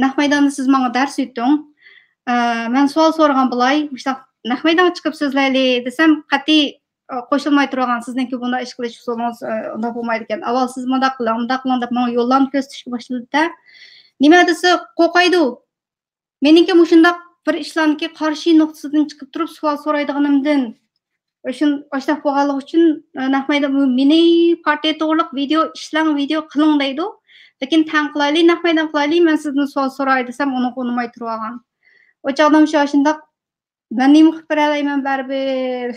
نەق مەيداندا سىز ماڭا دەرس ئۆتۈڭ. ئە، مەن سوئال سورىغان بولاي، مۇشۇنداق نەق مەيدانغا چىقىپ سۆزلەيلى دېسەم، قەتئىي، ئە، قوشۇلماي تۇرغان، سىزنىڭكى بۇنداق ئىش قىلىش ئۇسۇلىڭىز، ئە، ئۇنداق بولمايدىكەن. ئاۋۋال سىز مۇنداق قىلىڭ، مۇنداق قىلىڭ دەپ ماڭا يوللارنى كۆرسىتىشكە باشلىدى-دە. نېمە دېسە قورقايدۇ. مېنىڭكى مۇشۇنداق بىر ئىشلارنىڭكى قارشى نۇقتىسىدىن چىقىپ تۇرۇپ سوئال سورايدىغىنىمدىن، شۇن-، ئاشۇنداق بولغانلىقى ئۈچۈن، ئە، نەق مەيدان، بۇ مېنى پارتىيە توغرىلىق ۋىدېئو ئىشلەڭ، ۋىدېئو قىلىڭ دەيدۇ. لېكىن تەڭ قىلايلى، نەق مەيدان قىلايلى، مەن سىزدىن سوئال سوراي دېسەم، ئۇنىڭغا ئۇنىماي تۇرۇۋالغان. ئۇ چاغدىمۇ شۇ ئاشۇنداق، مەن نېمە قىلىپ بېرەلەيمەن بەرىبىر.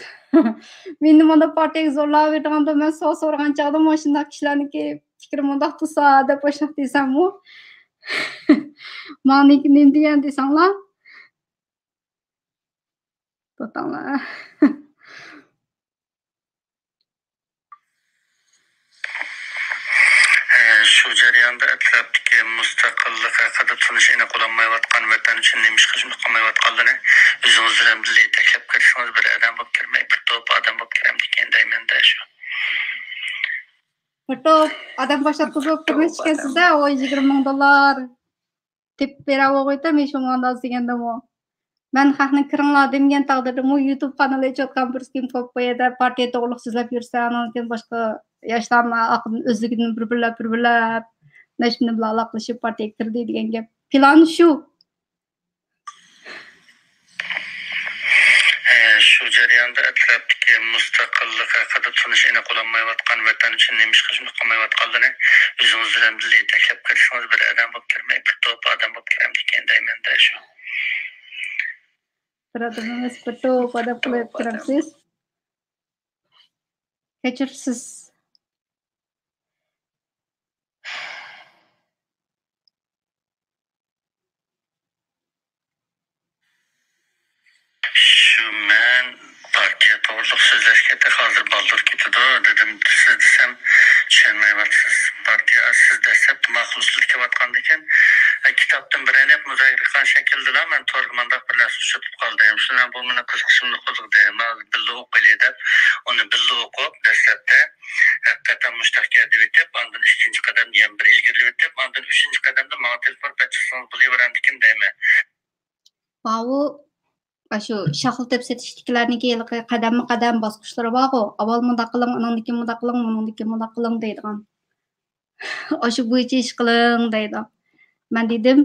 مېنى مانا پارتىيەگە زورلاپ بېرىدىغاندا، مەن سوئال سورىغان چاغدا مانا شۇنداق كىشىلەرنىڭكى پىكرى مۇنداق تۇرسا دەپ ئاشۇنداق دېسەممۇ. ماڭا نېمە، نېمە دېگەن دېسەڭلار. توختاڭلار. ئە، شۇ جەرياندا ئەتراپتىكى مۇستەقىللىق ھەققىدە تونۇش ئېنىق بولالمايۋاتقان، ۋەتەن ئۈچۈن نېمە ئىش قىلىشنى ئۇقالمايۋاتقانلىرىنى ئۆزىڭىزدىن بىللە يېتەكلەپ كىرسىڭىز، بىر ئادەم بولۇپ كىرمەي، بىر توپ ئادەم بولۇپ كىرەمدىكىن دەيمەن-دە شۇ. بىر توپ ئادەم باشلاتقۇزۇپ كىرمەكچىكەنسىز-دە، ئوي، يىگىرمە مىڭ دوللار تېپىپ بېرەۋاتىدۇ، مەن شۇ ماڭداز دېگەندىمۇ. مەن خەقنى كىرىڭلار دېمىگەن تەقدىردىمۇ، يۇتۇب قانىلى ئېچىۋاتقان بىرسى كىم توپ قويىدۇ، پارتىيە توغرۇلۇق سۆزلەپ يۈرسە، ئانىڭدىن كېيىن باشقا ياشلارمۇ ئارقىدىن ئۆزلۈكىدىن بىر-بىرلەپ، بىر-بىرلەپ، نەشمىنى بىلەن ئالاقىلىشىپ پارتىيەگە كىردى دېگەن گەپ. پىلان شۇ. ئە، شۇ جەرياندا ئەتراپتىكى مۇستەقىللىق ھەققىدە تونۇش ئېنىق بولالمايۋاتقان، ۋەتەن ئۈچۈن نېمە ئىش قىلىشنى ئۇقالمايۋاتقانلىرىنى ئۆزىڭىزدىن بىللە يېتەكلەپ كىرسىڭىز، بىر ئادەم بولۇپ كىرمەي، بىر توپ ئادەم بولۇپ كىرەمدىكىن دەيمەن-دە شۇ. بىر ئادەم ئەمەس، بىر توپ ئادەم قىلىپ كىرەمسىز. كەچۈرسىز. شۇ مەن پارتىيە توغرۇلۇق سۆزلەشكە تېخى ھازىر بالدۇر كېتىدۇ دېدىم. سىز دېسەم چۈشەنمەيۋاتىسىز. پارتىيە سىز دەسلەپتە ماقۇل ئۇسۇلدا كېلىۋاتقاندىكىن، ئە، كىتابتىن بىرەرنى يېزىپ مۇزاكىرە قىلغان شەكىلدىلا مەن توردا مانداق بىر نەرسە ئۇچرىتىپ قالدىم. شۇنىڭ بۇ مېنىڭ قىزىقىشىمنى قوزغىدى. مانا بىللە ئوقۇيلى دەپ، ئۇنى بىللە ئوقۇپ، دەسلەپتە ھەقىقەتەن مۇشۇنداق گەپ دېۋېتىپ، ئاندىن ئىككىنچى قەدەمدە يەنە بىر ئىلگىرىلىۋېتىپ، ئاندىن ئۈچىنچى قەدەمدە ماڭا تېلېفون قىلسىڭىز بولۇۋېرەمدىكىن دەيمەن. ماۋۇ، ئاشۇ شاخلىتىپ سېتىشتىكىلەرنىڭكى ھېلىقى قەدەممۇ قەدەم باسقۇچلىرى بارغۇ، ئاۋۋال مۇنداق قىلىڭ، ئۇنىڭدىن كېيىن مۇنداق قىلىڭ، ئۇنىڭدىن كېيىن مۇنداق قىلىڭ دەيدىغان. ئاشۇ بويىچە ئىش قىلىڭ دەيدۇ. مەن دېدىم،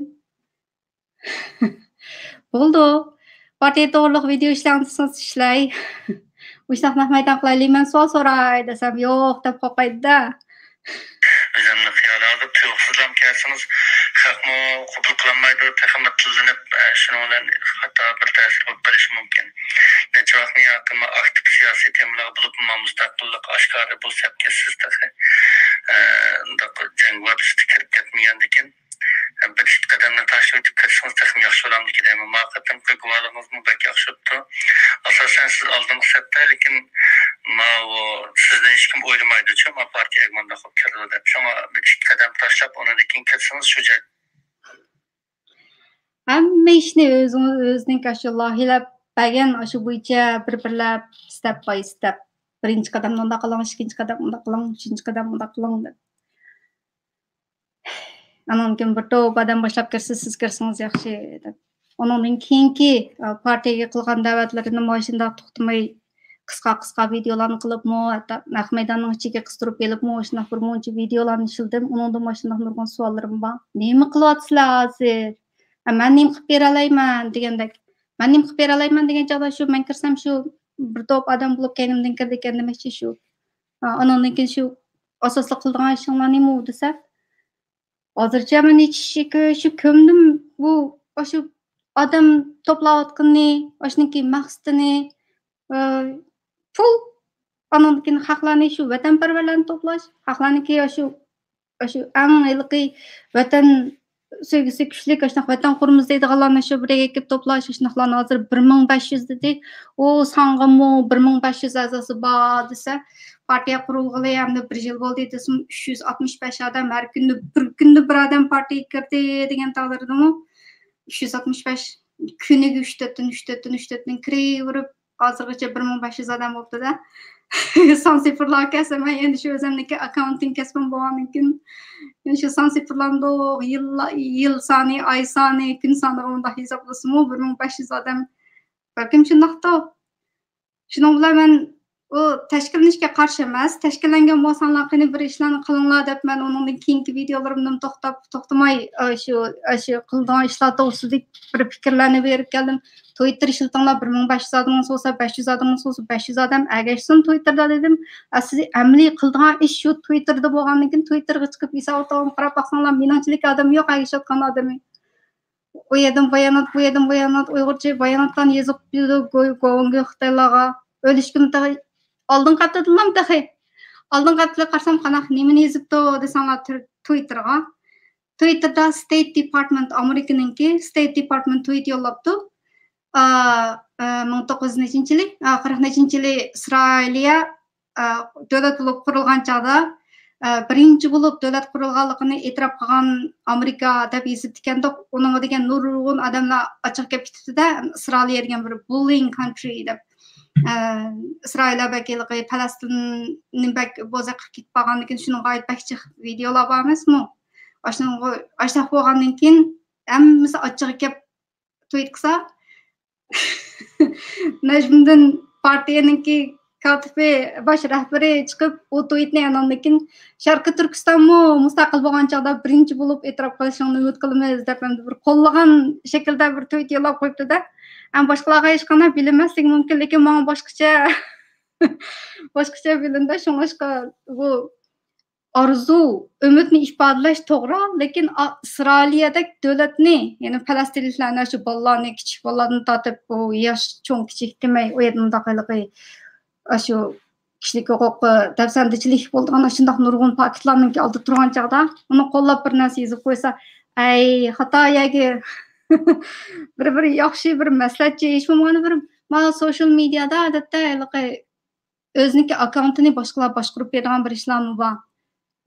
بولىدۇ. پارتىيە توغرۇلۇق ۋىدېئو ئىشلەڭ دېسىڭىز ئىشلەي. مۇشۇنداق نەق مەيدان قىلايلى، مەن سوئال سوراي دېسەم، يوق دەپ قورقايدۇ-دە. ئۆزۈمنىڭ خىيالى ھازىر تۇيۇقسىزلام كەلسىڭىز، خەقمۇ قوبۇل قىلالمايدۇ، تېخىمۇ تىللىنىپ، ئە، شۇنىڭ بىلەن خاتا بىر تەسىر بولۇپ قېلىشى مۇمكىن. نەچچە ۋاقىتتىن ياقىن مانا ئاكتىپ سىياسىي تېمىلارغا بولۇپمۇ مانا مۇستەقىللىق ئاشكارا بۇ سەپكە سىز تېخى، ئە، ئۇنداق جەڭگىۋار تۈستە كىرىپ كەتمىگەندىكىن، بىر ئىككى قەدەمنى تاشلىۋېتىپ كىرسىڭىز تېخىمۇ ياخشى بولامدىكىن دەيمەن. ما قېتىمقى گۇۋاھلىقىڭىزمۇ بەك ياخشى بوپتۇ. ئاساسەن سىز ئالدىنقى سەپتە، لېكىن ماۋۇ سىزنى ھېچكىم ئويلىمايدۇچۇ، ما پارتىيەگە مۇنداق بولۇپ كىرىدۇ دەپ. شۇڭا بىر ئىككى قەدەم تاشلاپ، ئۇنىڭدىن كېيىن كىرسىڭىز شۇ جاي. ھەممە ئىشنى ئۆزىڭىز، ئۆزىنىڭكى ئاشۇ لايىھەلەپ بەرگەن، ئاشۇ بويىچە بىر-بىرلەپ، ستېپ باي ستېپ. بىرىنچى قەدەمنى مۇنداق قىلىڭ، ئىككىنچى قەدەم مۇنداق قىلىڭ، ئۈچىنچى قەدەم مۇنداق قىلىڭ دەپ. ئانىڭدىن كېيىن بىر توپ ئادەم باشلاپ كىرسە، سىز كىرسىڭىز ياخشى دەپ. ئۇنىڭدىن كېيىنكى، ئا، پارتىيەگە قىلغان دەۋەتلىرىنى ماشىنىدا توختىماي قىسقا، قىسقا ۋىدېئولارنى قىلىپمۇ، ھەتتا نەق مەيداننىڭ ئىچىگە قىستۇرۇپ ئېلىپمۇ، شۇنداق بىر مۇنچە ۋىدېئولارنى ئىشلىدىم. ئۇنىڭدىن ماشۇنداق نۇرغۇن سوئاللىرىم بار. نېمە قىلىۋاتىسىلەر ھازىر؟ ھە، مەن نېمە قىلىپ بېرەلەيمەن دېگەندەك. مەن نېمە قىلىپ بېرەلەيمەن دېگەن چاغدا شۇ، مەن كىرسەم شۇ بىر توپ ئادەم بولۇپ كەينىمدىن كىردىكەن دېمەكچى شۇ. ھە، ئانىڭدىن كېيىن شۇ ئاساسلىق قىلىدىغان ئىشىڭلار نېمە ئۇ دېسە، ھازىرچە مەن ھېچ ئىشقا شۇ كۆمدۈم بۇ، ئاشۇ ئادەم توپلاۋاتقىنىنى، ئاشۇنىڭكى مەقسىتىنى، ئى، پۇل، ئانىڭدىن كېيىن خەقلەرنى، شۇ ۋەتەنپەرۋەرلەرنى توپلاش، خەقلەرنىڭكى ئاشۇ، ئاشۇ ئەڭ ھېلىقى ۋەتەن سۆيگۈسى كۈچلۈك، ئاشۇنداق ۋەتەن قۇرىمىز دەيدىغانلارنى شۇ بىر يەرگە ئېلىپ توپلاش، ئاشۇنداقلارنى ھازىر بىر مىڭ بەش يۈز دېدى. ئۇ سانغىمۇ بىر مىڭ بەش يۈز ئەزاسى بار دېسە، پارتىيە قۇرۇلغىلى ئەمدى بىر يىل بولدى دېسىمۇ، ئۈچ يۈز ئاتمىش بەش ئادەم، ھەر كۈندە بىر كۈندە بىر ئادەم پارتىيەگە كىردى دېگەن تاغلىرىدىمۇ، ئۈچ يۈز ئاتمىش بەش، كۈنىگە ئۈچ تۆتتىن، ئۈچ تۆتتىن، ئۈچ تۆتتىن كىرىۋېرىپ، ھازىرغىچە بىر مىڭ بەش يۈز ئادەم بوپتۇ-دە. سان سىفىرلارغا كەلسەم، مەن ئەمدى شۇ ئۆزۈمنىڭكى ئاككاونتىڭ كەسپىم بولغاندىن كېيىن، شۇ سان سىفىرلاندۇق، يىل، يىل سانى، ئاي سانى، كۈن سانىغا مۇنداق ھېسابلىسىمۇ، بىر مىڭ بەش يۈز ئادەم. بەلكىم شۇنداقتۇ. شۇنىڭ بىلەن مەن ئۇ تەشكىللىنىشكە قارشى ئەمەس. تەشكىللەنگەن بولساڭلار، قېنى بىر ئىشلارنى قىلىڭلار دەپ، مەن ئۇنىڭدىن كېيىنكى ۋىدىيولىرىمدىمۇ توختاپ، توختىماي، ئاشۇ، ئاشۇ قىلىدىغان ئىشلار توغرىسىدىكى بىر پىكىرلەرنى بېرىپ كەلدىم. تۋىتتېر ئىشلىتىڭلار، بىر مىڭ بەش يۈز ئادىمىڭىز بولسا، بەش يۈز ئادىمىڭىز بولسا، بەش يۈز ئادەم ئەگەشسۇن تۋىتتېردا دېدىم. ئەسلى ئەمەلىي قىلىدىغان ئىش شۇ تۋىتتېردا بولغاندىن كېيىن، تۋىتتېرغا چىقىپ ھېساب ئوتۇرغان قاراپ باقساڭلار، مېنىڭچىلىك ئادەم يوق ئەگىشىۋاتقان ئادىمى. ئۇ يەردىن بايانات، بۇ يەردىن بايانات، ئۇيغۇرچە باياناتلارنى يېزىپ بېرىدۇ گو-، گوۋۇڭگۆ خىتايلارغا. ئۆلۈشكىمۇ تېخى، ئالدىنقى ھەپتىدىنلا تېخى، ئالدىنقى ھەپتىدە قارىسام، قانداق، نېمىنى يېزىپتۇ دېسەڭلار، تر-، تۋىتتېرغا. تۋىتتېردا ستېيت دېپارتمېنت، ئامېرىكىنىڭكى ستېيت دېپارتمېنت تۋىت يوللاپتۇ. ئا، ئا، مىڭ توققۇز يۈز نەچچىنچى يىلى، ئا، قىرىق نەچچىنچى يىلى ئىسرائىلىيە، ئا، دۆلەت بولۇپ قۇرۇلغان چاغدا، ئا، بىرىنچى بولۇپ دۆلەت قۇرۇلغانلىقىنى ئېتىراپ قىلغان ئامېرىكا دەپ يېزىپتىكەندۇق. ئۇنىڭغا دېگەن نۇرغۇن ئادەملەر ئاچچىقى كېلىپ كېتىپتۇ-دە، ئىسرائىلىيە دېگەن بىر بۇللىنگ كانترى دەپ. ئە، ئىسرائىلىيە بەك ھېلىقى پەلەستىننى بەك بوزەك قىلىپ كېتىپ قالغاندىن كېيىن، شۇنىڭغا ئائىت بەك جىق ۋىدىيولار بار ئەمەسمۇ؟ ئاشۇنىڭغا، ئاشۇنداق بولغاندىن كېيىن ھەممىسى ئاچچىقى كېلىپ تويۇت قىلسا، نەجمىدىن پارتىيەنىڭكى كاتىپى، باش رەھبىرى چىقىپ، ئۇ تويۇتنى ئاناندىن كېيىن شەرقىي تۈركىستانمۇ مۇستەقىل بولغان چاغدا بىرىنچى بولۇپ ئېتىراپ قىلىشىڭنى ئۈمىد قىلىمىز دەپ، ئەمدى بىر قوللىغان شەكىلدە بىر تويۇت يوللاپ قويۇپتۇ-دە. ئەمما باشقىلارغا ھېچقانداق بىلىنمەسلىكى مۇمكىن، لېكىن ماڭا باشقىچە، باشقىچە بىلىندى. شۇڭلاشقا بۇ ئارزۇ، ئۈمىدنى ئىپادىلەش توغرا، لېكىن ئا-، ئىسرائىلىيەدەك دۆلەتنى، يەنى پەلەستىنلىكلەرنى، شۇ بالىلارنى، كىچىك بالىلاردىن تارتىپ، بۇ ياش چوڭ كىچىك دېمەي، ئۇ يەردە مۇنداق ھېلىقى، ئاشۇ كىشىلىك ھوقۇق، دەپسەندىچىلىك بولىدىغان ئاشۇنداق نۇرغۇن پاكىتلارنىڭكى ئالدىدا تۇرغان چاغدا، ئۇنى قوللاپ بىر نەرسە يېزىپ قويسا، ئەي، خاتا يەرگە بىر، بىر ياخشى بىر مەسلىھەتچى، ھېچ بولمىغاندا بىر، مانا، سوشال مېدىيادا، ئادەتتە، ھېلىقى ئۆزىنىڭكى ئاككاونتىنى باشقىلار باشقۇرۇپ بېرىدىغان بىر ئىشلارمۇ بار.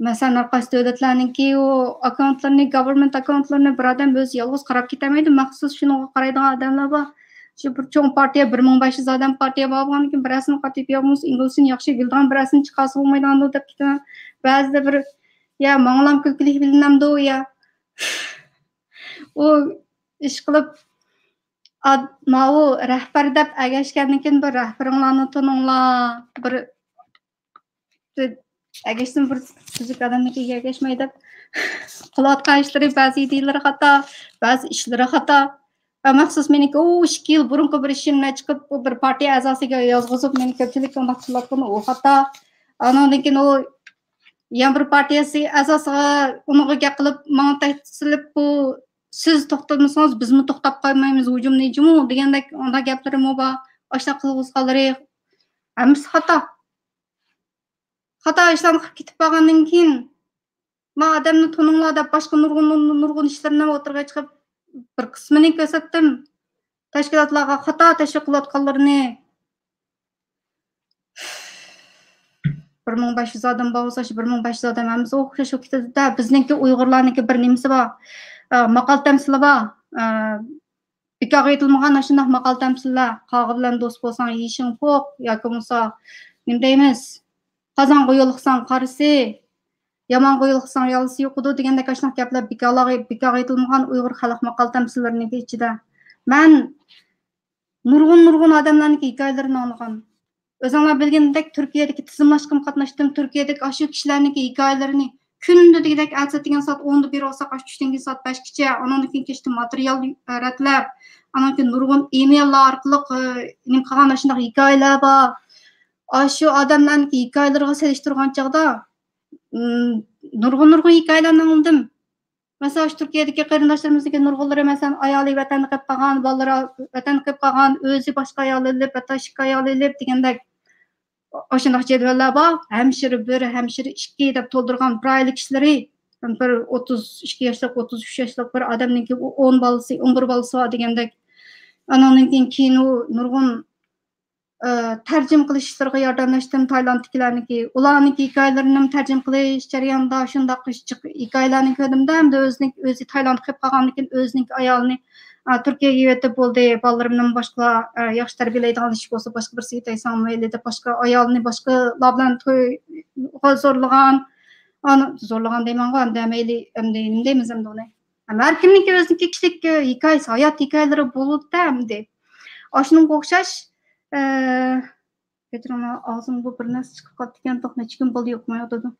مەسىلەن، ھەر قايسى دۆلەتلەرنىڭكى ئۇ ئاككاونتلىرىنى، گاۋېرمېنت ئاككاونتلىرىنى بىر ئادەم ئۆزى يالغۇز قاراپ كېتەلمەيدۇ، مەخسۇس شۇنىڭغا قارايدىغان ئادەملەر بار. شۇ بىر چوڭ پارتىيە، بىر مىڭ بەش يۈز ئادەم پارتىيە بار بولغاندىكىن، بىرەرسىنى قاتىپ ياغمۇس ئىنگلىزچىنى ياخشى بىلىدىغان بىرەرسىنى چىقارسا بولمايدىغاندۇ دەپ كېتىمەن. بەزىدە بىر، يا ماڭىلام كۈلكىلىك بىلىنەمدۇ، يا ئۇ ئىشقىلىپ، ئاد-، ماۋۇ رەھبەر دەپ ئەگەشكەندىن كېيىن بىر رەھبىرىڭلارنى تونۇڭلار، بىر، بىر ئەگەشسىمۇ بىر تۈزۈك ئادەمنىڭكىگە ئەگەشمەي دەپ قىلىۋاتقان ئىشلىرى، بەزى ئىدىيىلىرى خاتا، بەزى ئىشلىرى خاتا. ۋە مەخسۇس مېنىڭكى ئۇ ئىككى يىل بۇرۇنقى بىر ئىشىمنى چىقىپ، بۇ بىر پارتىيە ئەزاسىغا يازغۇزۇپ، مېنى كۆپچىلىككە ئۇنداق قىلىۋاتقىنى ئۇ خاتا. ئانىڭدىن كېيىن ئۇ يەنە بىر پارتىيەسى ئەزاسىغا، ئۇنىڭغا گەپ قىلىپ، ماڭا تەھدىت سېلىپ، بۇ سىز توختاتمىسىڭىز، بىزمۇ توختاپ قالمايمىز، ھۇجۇمنى جۇمۇ دېگەندەك ئۇنداق گەپلىرىمۇ بار. ئاشۇنداق قىلغۇزغانلىرى ھەممىسى خاتا. خاتا ئىشلارنى قىلىپ كېتىپ بارغاندىن كېيىن، ما ئادەمنى تونۇڭلار دەپ باشقا نۇرغۇن، نۇرغۇن ئىشلىرىنى ئوتتۇرىغا چىقىپ، بىر قىسمىنى كۆرسەتتىم. تەشكىلاتلارغا خاتا تەشۋىق قىلىۋاتقانلىرىنى. بىر مىڭ بەش يۈز ئادەم بار بولسا، شۇ بىر مىڭ بەش يۈز ئادەم ھەممىسى ئوخشاش بولۇپ كېتىدۇ-دە. بىزنىڭكى ئۇيغۇرلارنىڭكى بىر نېمىسى بار، ئە، ماقال تەمسىلى بار. ئە، بىكارغا ئېيتىلمىغان ئاشۇنداق ماقال تەمسىللەر. قاغا بىلەن دوست بولساڭ، يېشىڭ پوق ياكى بولمىسا، نېمە دەيمىز، قازانغا يولۇقساڭ قارىسى، يامانغا يولۇقساڭ يالىسى يوقىدۇ دېگەندەك ئاشۇنداق گەپلەر بىكارلارغا، بىكارغا ئېيتىلمىغان ئۇيغۇر خەلق ماقال تەمسىللىرىنىڭكى ئىچىدە. مەن نۇرغۇن، نۇرغۇن ئادەملەرنىڭكى ھېكايىلىرىنى ئاڭلىغان. ئۆزۈڭلار بىلگىنىدەك، تۈركىيەدىكى تىزىملاشقىمۇ قاتناشتىم. تۈركىيەدىكى ئاشۇ كىشىلەرنىڭكى ھېكايىلىرىنى كۈندە دېگۈدەك ئەتىسى ئاتىگەن سائەت ئوندا بىر بولسا، ئاشۇ چۈشتىن كېيىن سائەت بەشكىچە، ئانىڭدىن كېيىن كەچتە ماتېرىيال، ئە، رەتلەپ، ئانىڭدىن كېيىن نۇرغۇن ئېمېيللار ئارقىلىق، ئە، نېمە قىلغان ئاشۇنداق ھېكايىلەر بار. ئاشۇ ئادەملەرنىڭكى ھېكايىلىرىغا سېلىشتۇرغان چاغدا، ئىم، نۇرغۇن، نۇرغۇن ھېكايىلەرنى ئاڭلىدىم. مەسىلەن، ئاشۇ تۈركىيەدىكى قېرىنداشلىرىمىزنىڭكى نۇرغۇنلىرى، مەسىلەن، ئايالى ۋەتەندە قېلىپ قالغان، بالىلىرى ۋەتەندە قېلىپ قالغان، ئۆزى باشقا ئايال ئېلىپ، ھەتتا ئىككى ئايال ئېلىپ دېگەندەك ئاشۇنداق جەدۋەللەر بار. ھەمشىرە بىر، ھەمشىرە ئىككى دەپ تولدۇرغان بىر ئائىلە كىشىلىرى. بىر ئوتتۇز ئىككى ياشلىق، ئوتتۇز ئۈچ ياشلىق بىر ئادەمنىڭكى ئۇ ئون بالىسى، ئون بىر بالىسى بار دېگەندەك. ئانىڭدىن كېيىن، كېيىن ئۇ نۇرغۇن، ئە، تەرجىمە قىلىش ئىشلىرىغا ياردەملەشتىم، تايلاندتىكىلەرنىڭكى. ئۇلارنىڭكى ھېكايىلىرىنىمۇ تەرجىمە قىلىش جەريانىدا شۇنداق جىق ھېكايىلەرنى كۆردۈم-دە، ئەمدى ئۆزىنىڭ، ئۆزى تايلاندقا كېلىپ قالغاندىن كېيىن ئۆزىنىڭكى ئايالىنى، ئە، تۈركىيەگە يېۋېتىپ بولدى، بالىلىرىمنىمۇ باشقىلار، ئە، ياخشى تەربىيەلەيدىغان ئىش بولسا باشقا بىرسىگە ئېيتايسەن مەيلى دەپ باشقا ئايالىنى باشقىلار بىلەن تويغا زورلىغان. ئانا، زورلىغان دەيمەنغۇ، ئەمدى مەيلى، ئەمدى نېمە دەيمىز ئەمدى ئۇنى؟ ھەم ھەر كىمنىڭكى ئۆزىنىڭكى كىشىلىك، ئە، ھېكايىسى، ھايات ھېكايىلىرى بولىدۇ-دە ئەمدى. ئاشۇنىڭغا ئوخشاش، ئە، كەچۈرۈڭلار، ئاغزىمغا بىر نەرسە چىقىپ قاپتىكەن، توق نەچچە كۈن بولدى يوقمۇ ياتىدۇ.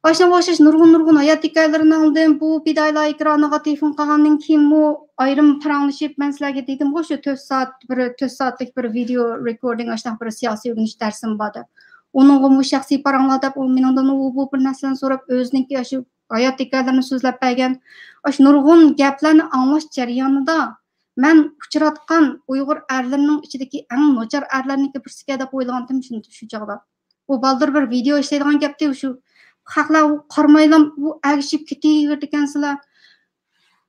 ئاشۇنىڭغا ئوخشاش نۇرغۇن، نۇرغۇن ھايات ھېكايىلىرىنى ئاڭلىدىم. بۇ پىدائىيلار ئېكرانىغا تېلېفون قىلغاندىن كېيىنمۇ ئايرىم پاراڭلىشىپ، مەن سىلەرگە دېدىمغۇ، شۇ تۆت سائەت، بىر تۆت سائەتلىك بىر ۋىدېئو رېكوردىڭ، ئاشۇنداق بىر سىياسىي ئۆگىنىش دەرسىم بار دەپ. ئۇنىڭغىمۇ شەخسىي پاراڭلار دەپ، ئۇ مېنىڭدىن ئۇ بۇ بىر نەرسىلەرنى سوراپ، ئۆزىنىڭكى ئاشۇ ھايات ھېكايىلىرىنى سۆزلەپ بەرگەن. ئاشۇ نۇرغۇن گەپلەرنى ئاڭلاش جەريانىدا مەن ئۇچراتقان ئۇيغۇر ئەرلىرىنىڭ ئىچىدىكى ئەڭ ناچار ئەرلەرنىڭكى بىرسىكەن دەپ ئويلىغانتىم شۇ، شۇ چاغدا. ئۇ بالدۇر بىر ۋىدېئو ئىشلەيدىغان گەپتى، شۇ خەقلەر قارىمايلا ئۇ ئەگىشىپ كېتىۋېرىدىكەنسىلەر.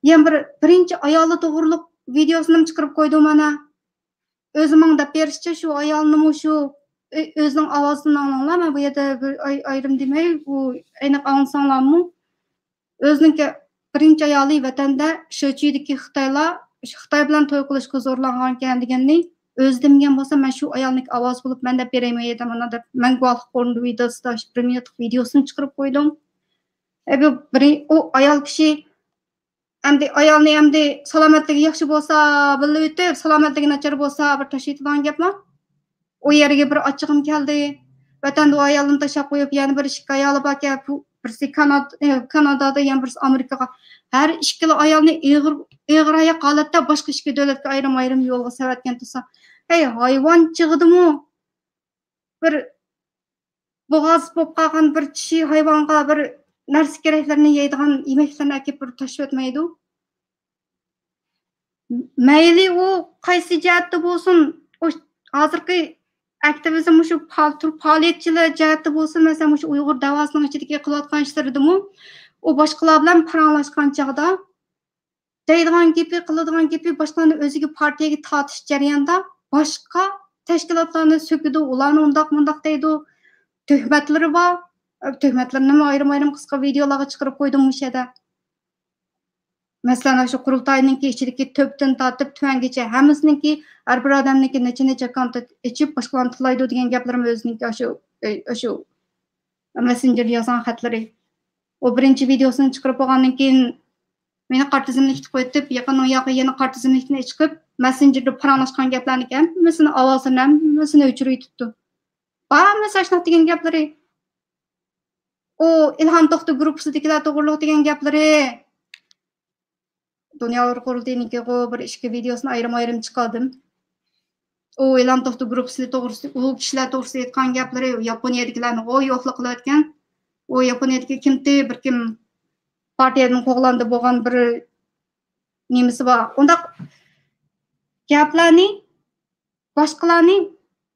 يەنە بىر بىرىنچى ئايالى توغرۇلۇق ۋىدېئوسىنىمۇ چىقىرىپ قويدۇم مانا. ئۆزى ماڭا دەپ بېرىشىچە، شۇ ئايالنىمۇ شۇ ئۆ-، ئۆزىنىڭ ئاۋازىدىن ئاڭلاڭلار، مەن بۇ يەردە بىر ئاي-، ئايرىم دېمەي، ئۇ ئېنىق ئاڭلىساڭلارمۇ. ئۆزىنىڭكى بىرىنچى ئايالى ۋەتەندە شىچۈيدىكى خىتايلار، شۇ خىتاي بىلەن توي قىلىشقا زورلانغانىكەن دېگەننى ئۆزى دېمىگەن بولسا، مەن شۇ ئايالنىڭكى ئاۋازى بولۇپ مەن دەپ بېرەي مۇ يەردە مانا دەپ، مەن گۇۋاھلىق ئورنىدا ۋىدېئوسىدا شۇ بىر مىنۇتلۇق ۋىدېئوسىنى چىقىرىپ قويدۇم. ئە، بۇ بىرى-، ئۇ ئايال كىشى ئەمدى ئايالنى ئەمدى سالامەتلىكى ياخشى بولسا بىللە ئۆتۈپ، سالامەتلىكى ناچار بولسا بىر تاشلىۋېتىدىغان گەپما؟ ئۇ يەرگە بىر ئاچچىقىم كەلدى. ۋەتەندە ئۇ ئايالنى تاشلاپ قويۇپ، يەنە بىر ئىككى ئايالى باركەن، بۇ بىرسى كاناد-، ئى، كانادادا، يەنە بىرسى ئامېرىكىغا. ھەر ئىككىلا ئايالنى ئېغىر، ئېغىر ئاياق ھالەتتە باشقا ئىككى دۆلەتكە ئايرىم-ئايرىم يولغا سەۋەتكەن تۇرسا، ھەي، ھايۋان چېغىدىمۇ بىر بوغاز بولۇپ قالغان بىر چىشى ھايۋانغا بىر نەرسە كېرەكلىرىنى يەيدىغان يېمەكلىرىنى ئەكىپ بىر تاشلىۋەتمەيدۇ. مەيلى ئۇ قايسى جەھەتتە بولسۇن، ئۇ ھازىرقى ئاكتىۋىزم، مۇشۇ پال-، تۈر-، پائالىيەتچىلەر جەھەتتە بولسۇن، مەسىلەن، مۇشۇ ئۇيغۇر دەۋاسىنىڭ ئىچىدىكى قىلىۋاتقان ئىشلىرىدىمۇ ئۇ باشقىلار بىلەن پاراڭلاشقان چاغدا دەيدىغان گېپى، قىلىدىغان گېپى باشقىلارنى ئۆزىگە پارتىيەگە تارتىش جەريانىدا باشقا تەشكىلاتلارنى سۆكىدۇ، ئۇلارنى ئۇنداق مۇنداق دەيدۇ. تۆھمەتلىرى بار. تۆھمەتلىرىنىمۇ ئايرىم-ئايرىم قىسقا ۋىدېئولارغا چىقىرىپ قويدۇم مۇشۇ يەردە. مەسىلەن، شۇ قۇرۇلتاينىڭكى ئىچىدىكى تۆپتىن تارتىپ تۆۋەنگىچە ھەممىسىنىڭكى، ھەر بىر ئادەمنىڭكى نەچچە نەچچە ئاككاونت ئېچىپ، باشقىلارنى تىللايدۇ دېگەن گەپلىرىمۇ ئۆزىنىڭكى ئاشۇ، ئاشۇ مەسسېنجېردا يازغان خەتلىرى. ئۇ بىرىنچى ۋىدېئوسىنى چىقىرىپ بولغاندىن كېيىن، مېنى قارا تىزىملىكتە قويۇۋېتىپ، يېقىننىڭ ياقى يەنە قارا تىزىملىكتىن چىقىپ، مەسسېنجېردا پاراڭلاشقان گەپلەرنىڭكى ھەممىسىنى، ئاۋازلىرىنى ھەممىسىنى ئۆچۈرۈۋېتىپتۇ. بارمۇ ساشناق دېگەن گەپلىرى؟ ئۇ ئىلھام توختى گۇرۇپپىسىدىكىلەر توغرۇلۇق دېگەن گەپلىرى. دۇنيا ئۇيغۇر قۇرۇلتىيىنىڭكىغۇ بىر ئىككى ۋىدېئوسىنى ئايرىم-ئايرىم چىقاردىم. ئۇ ئىلھام توختى گۇرۇپپىسى توغرىسىدا، ئۇ كىشىلەر توغرىسىدا ئېيتقان گەپلىرى، ياپونىيەدىكىلەرنى ئۇ يوقلۇق قىلىۋەتكەن. ئۇ ياپونىيەدىكى كىمتى بىر كىم پارتىيەدىن قوغلاندى بولغان بىر نېمىسى بار. ئۇنداق گەپلەرنى باشقىلارنى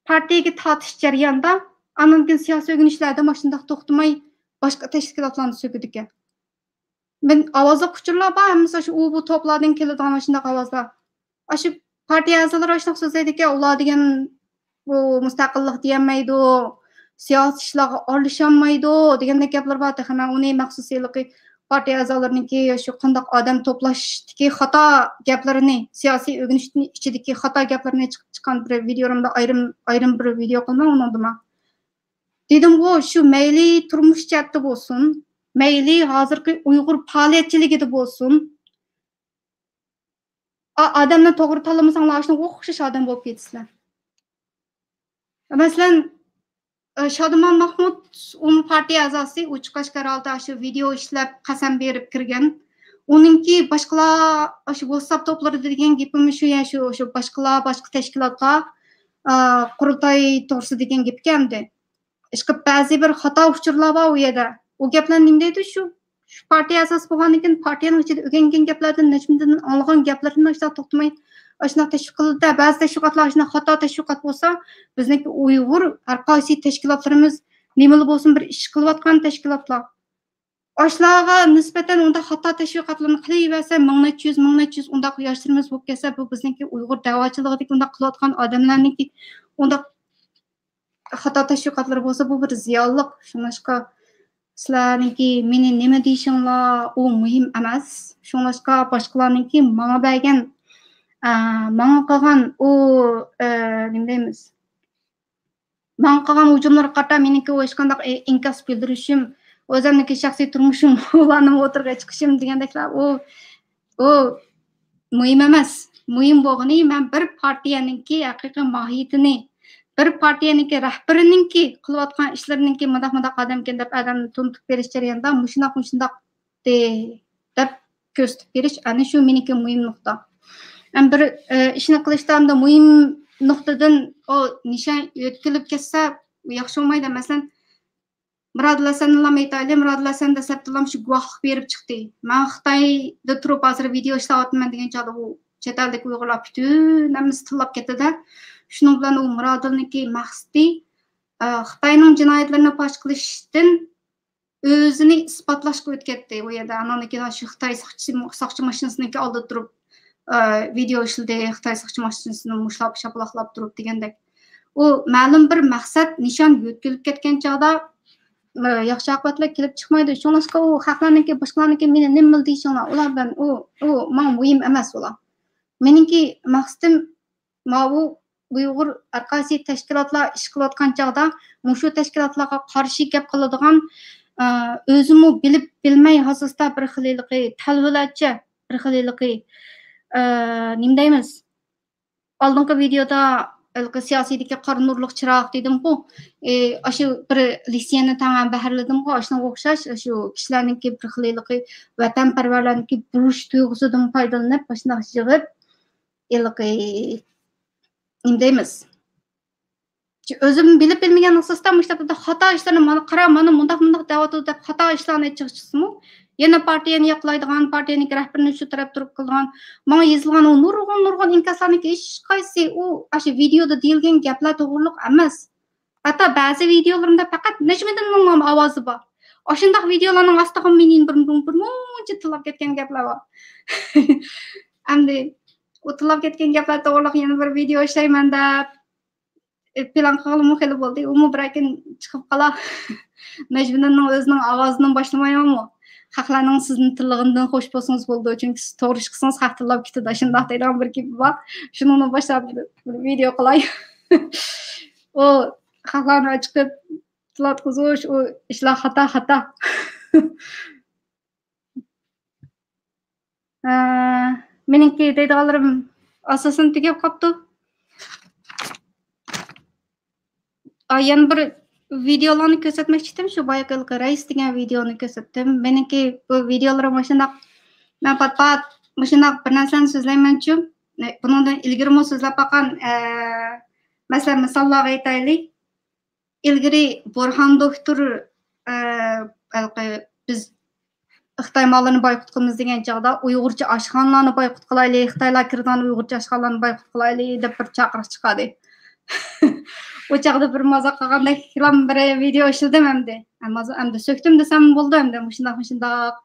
پارتىيەگە تارتىش جەريانىدا، ئاندىن كېيىن سىياسىي ئۆگىنىشلەردە ماشۇنداق توختىماي باشقا تەشكىلاتلارنى سۆكىدىكەن. مەن ئاۋازلىق ئۇچۇرلار بار، ھەممىسى شۇ ئۇ بۇ توپلاردىن كېلىدىغان ئاشۇنداق ئاۋازلار. ئاشۇ پارتىيە ئەزالىرى ئاشۇنداق سۆزلەيدىكەن، ئۇلار دېگەن بۇ مۇستەقىللىق دېيەلمەيدۇ، سىياسىي ئىشلارغا ئارىلىشالمايدۇ دېگەندەك گەپلەر بار. تېخى مەن ئۇنى مەخسۇس ھېلىقى پارتىيە ئەزالىرىنىڭكى شۇ قانداق ئادەم توپلاشتىكى خاتا گەپلىرىنى، سىياسىي ئۆگىنىشنىڭ ئىچىدىكى خاتا گەپلىرىنى چىق-، چىققان بىر ۋىدېيولىرىمدا ئايرىم، ئايرىم بىر ۋىدېيو قىلىمەن ئۇنىڭدىمۇ. دېدىمغۇ، شۇ مەيلى تۇرمۇش جەھەتتە بولسۇن، مەيلى ھازىرقى ئۇيغۇر پائالىيەتچىلىكىدە بولسۇن، ئا-، ئادەمنى توغرا تاللىمىساڭلار، ئاشۇنىڭغا ئوخشاش ئادەم بولۇپ كېتىسىلەر. مەسىلەن، ئە، شادىمان مەھمۇت، ئۇمۇ پارتىيە ئەزاسى، ئوچۇق ئاشكارا ھالدا شۇ ۋىدېئو ئىشلەپ، قەسەم بېرىپ كىرگەن. ئۇنىڭكى باشقىلار، ئاشۇ ۋاتساپ توپلىرىدا دېگەن گېپىمۇ شۇ، يەنە شۇ، شۇ باشقىلار، باشقا تەشكىلاتلار، ئە، قۇرۇلتاي توغرىسىدا دېگەن گېپىكەن ئەمدى. ئىشقىلىپ بەزى بىر خاتا ئۇچۇرلار بار ئۇ يەردە. ئۇ گەپلەر نېمە دەيدۇ؟ شۇ، شۇ پارتىيە ئەزاسى بولغاندىن كېيىن پارتىيەنىڭ ئىچىدە ئۆگەنگەن گەپلەردىن، نەچچە مىڭدىن ئاڭلىغان گەپلىرىدىن ئاشۇنداق توختىماي، ئاشۇنداق تەشۋىق قىلىدۇ-دە. بەزى تەشۋىقاتلار ئاشۇنداق خاتا تەشۋىقات بولسا، بىزنىڭكى ئۇيغۇر ھەر قايسى تەشكىلاتلىرىمىز نېمىلا بولسۇن، بىر ئىش قىلىۋاتقان تەشكىلاتلار. ئاشۇلارغا نىسبەتەن ئۇنداق خاتا تەشۋىقاتلارنى قىلىۋەرسە، مىڭ نەچچە يۈز، مىڭ نەچچە يۈز ئۇنداق ياشلىرىمىز بولۇپ كەتسە، بۇ بىزنىڭكى ئۇيغۇر دەۋاچىلىقىدىكى ئۇنداق قىلىۋاتقان ئادەملەرنىڭكى ئۇنداق خاتا تەشۋىقاتلىرى بولسا، بۇ بىر زىيانلىق. شۇڭلاشقا سىلەرنىڭكى مېنى نېمە دېيىشىڭلار، ئۇ مۇھىم ئەمەس. شۇڭلاشقا باشقىلارنىڭكى ماڭا بەرگەن، ئە، ماڭا قىلغان ئۇ، ئە، نېمە دەيمىز؟ ماڭا قىلغان ھۇجۇملىرىغا قارىتا مېنىڭكى ئۇ ھېچقانداق ئى-، ئىنكاس بىلدۈرۈشۈم، ئۆزۈمنىڭكى شەخسىي تۇرمۇشۇم، ئۇلارنىمۇ ئوتتۇرىغا چىقىشىم دېگەندەكلەر، ئۇ، ئۇ مۇھىم ئەمەس. مۇھىم بولغىنى، مەن بىر پارتىيەنىڭكى ھەقىقىي ماھىيىتىنى، بىر پارتىيەنىڭكى رەھبىرىنىڭكى قىلىۋاتقان ئىشلىرىنىڭكى مۇنداق، مۇنداق ئادەمكەن دەپ ئادەمنى تونۇتۇپ بېرىش جەريانىدا مۇشۇنداق، مۇشۇنداق دەپ كۆرسىتىپ بېرىش، ئەنە شۇ مېنىڭكى مۇھىم نۇقتا. ھەم بىر، ئە، ئىشنى قىلىشتا ھەمدە مۇھىم نۇقتىدىن ئۇ نىشان يۆتكىلىپ كەتسە ياخشى بولمايدۇ. مەسىلەن، مۇرادىل ھەسەننىلا ئېيتايلى، مۇرادىل ھەسەن دەسلەپتىلا شۇ گۇۋاھلىق بېرىپ چىقتى. مەن خىتايدا تۇرۇپ ھازىر ۋىدېئو ئىشلەۋاتىمەن دېگەن چاغدا ئۇ چەت ئەلدىكى ئۇيغۇرلار پۈتۈن ھەممىسى تىللاپ كەتتى-دە. شۇنىڭ بىلەن ئۇ مۇرادىلنىڭكى مەقسىتى، ئە، خىتاينىڭ جىنايەتلىرىنى پاش قىلىشتىن ئۆزىنى ئىسپاتلاشقا ئۆتكەتتى ئۇ يەردە. ئاناندىن كېيىن شۇ خىتاي ساقچىسى، ساقچى ماشىنىسىنىڭكى ئالدىدا تۇرۇپ، ئە، ۋىدېئو ئىشلىدى، خىتاي ساقچى ماشىنىسىنى مۇشتلاپ، شاپىلاقلاپ تۇرۇپ دېگەندەك. ئۇ مەلۇم بىر مەقسەت، نىشان يۆتكىلىپ كەتكەن چاغدا، ئە، ياخشى ئاقىۋەتلەر كېلىپ چىقمايدۇ. شۇڭلاشقا ئۇ خەقلەرنىڭكى، باشقىلارنىڭكى مېنى نېمىلا دېيىشىڭلار، ئۇلار بىلەن ئۇ، ئۇ ماڭا مۇھىم ئەمەس ئۇلار. مېنىڭكى مەقسىتىم ماۋۇ ئۇيغۇر ھەرقايسى تەشكىلاتلار ئىش قىلىۋاتقان چاغدا مۇشۇ تەشكىلاتلارغا قارشى گەپ قىلىدىغان، ئە، ئۆزىمۇ بىلىپ بىلمەي ھاسىسىدا بىر خىللىقى تەلۋىلەرچە بىر خىللىقى، ئە، نېمە دەيمىز؟ ئالدىنقى ۋىدېودا ھېلىقى سىياسىيدىكى قارا نۇرلۇق چىراغ دېدىمغۇ، ئى، ئاشۇ بىر لېكسىيەنى تەڭ بەھرىلىدىمغۇ، ئاشۇنىڭغا ئوخشاش، ئاشۇ كىشىلەرنىڭكى بىر خىللىقى ۋەتەنپەرۋەرلەرنىڭكى بۇرچ تۇيغۇسىدىن پايدىلىنىپ، ماشۇنداق يىغىپ، ھېلىقى، نېمە دەيمىز؟ ئۆزۈم بىلىپ بىلمىگەن ئاساستا مۇشۇنداق خاتا ئىشلارنى، مانا قارا، مانا مۇنداق، مۇنداق دەۋاتىدۇ دەپ خاتا ئىشلارنى چىقىشىمۇ، يەنە پارتىيەنى ياقلايدىغان، پارتىيەنىڭكى رەھبىرىنى شۇ تەرەپ تۇرۇپ قىلىدىغان، ماڭا يېزىلغان ئۇ نۇرغۇن، نۇرغۇن ئىنكاسلارنىڭكى ھېچقايسى ئۇ، ئاشۇ ۋىدېئودا دېيىلگەن گەپلەر توغرۇلۇق ئەمەس. ھەتتا بەزى ۋىدېئولىرىمدا پەقەت نەجمىدىننىڭ ئاۋازى بار. ئاشۇنداق ۋىدېئولارنىڭ ئاستىغا مېنى بىر، بىر، بىر مۇنچە تىللاپ كەتكەن گەپلەر بار. ئەمدى ئۇ تىللاپ كەتكەن گەپلەر توغرۇلۇق يەنە بىر ۋىدېئو ئىشلەيمەن دەپ، ئى، پىلان قىلغىلىمۇ خېلى بولدى. ئۇمۇ بىر ئەركىن چىقىپ قالا. نەجمىدىننىڭ ئۆزىنىڭ ئاۋازىدىن باشلىمايمۇ؟ خەقلەرنىڭ سىزنى تىللىغىنىدىن خوش بولسىڭىز بولىدۇ. چۈنكى سىز توغرا ئىش قىلسىڭىز، خەق تىللاپ كېتىدۇ. شۇنداق دەيدىغان بىر گېپى بار. شۇنىڭدىن باشلاپ بىر، بىر ۋىدېئو قىلاي. ئۇ خەقلەرنى ئاچىقىپ تىللاتقۇزۇش، ئۇ ئىشلار خاتا، خاتا. ئە، مېنىڭكى دەيدىغانلىرىم ئاساسەن تۈگەپ قاپتۇ. ئا، يەنە بىر ۋىدېئولارنى كۆرسەتمەكچى ئىدىم، شۇ بايىقى رەئىس دېگەن ۋىدېئونى كۆرسەتتىم. مېنىڭكى بۇ ۋىدېئولىرىم مۇشۇنداق، مەن پات-پات مۇشۇنداق بىر نەرسىلەرنى سۆزلەيمەنچۇ. بۇنىڭدىن ئىلگىرىمۇ سۆزلەپ باققان، ئە، مەسىلەن، مىساللارغا ئېيتايلى. ئىلگىرى بۇرھان دوكتور، ئە، ھېلىقى بىز خىتاي ماللىرىنى بايقۇت قىلىمىز دېگەن چاغدا، ئۇيغۇرچە ئاشخانىلارنى بايقۇت قىلايلى، خىتايلار كىرىدىغان ئۇيغۇرچە ئاشخانىلارنى بايقۇت قىلايلى دەپ بىر چاقىرىق چىقاردى. ئۇ چاغدا بىر مازاق قىلغاندەكلا بىر ۋىدېئو ئىشلىدىم ئەمدى. ئەمما ئەمدى سۆكتۈم دېسەم بولىدۇ ئەمدى. مۇشۇنداق، مۇشۇنداق.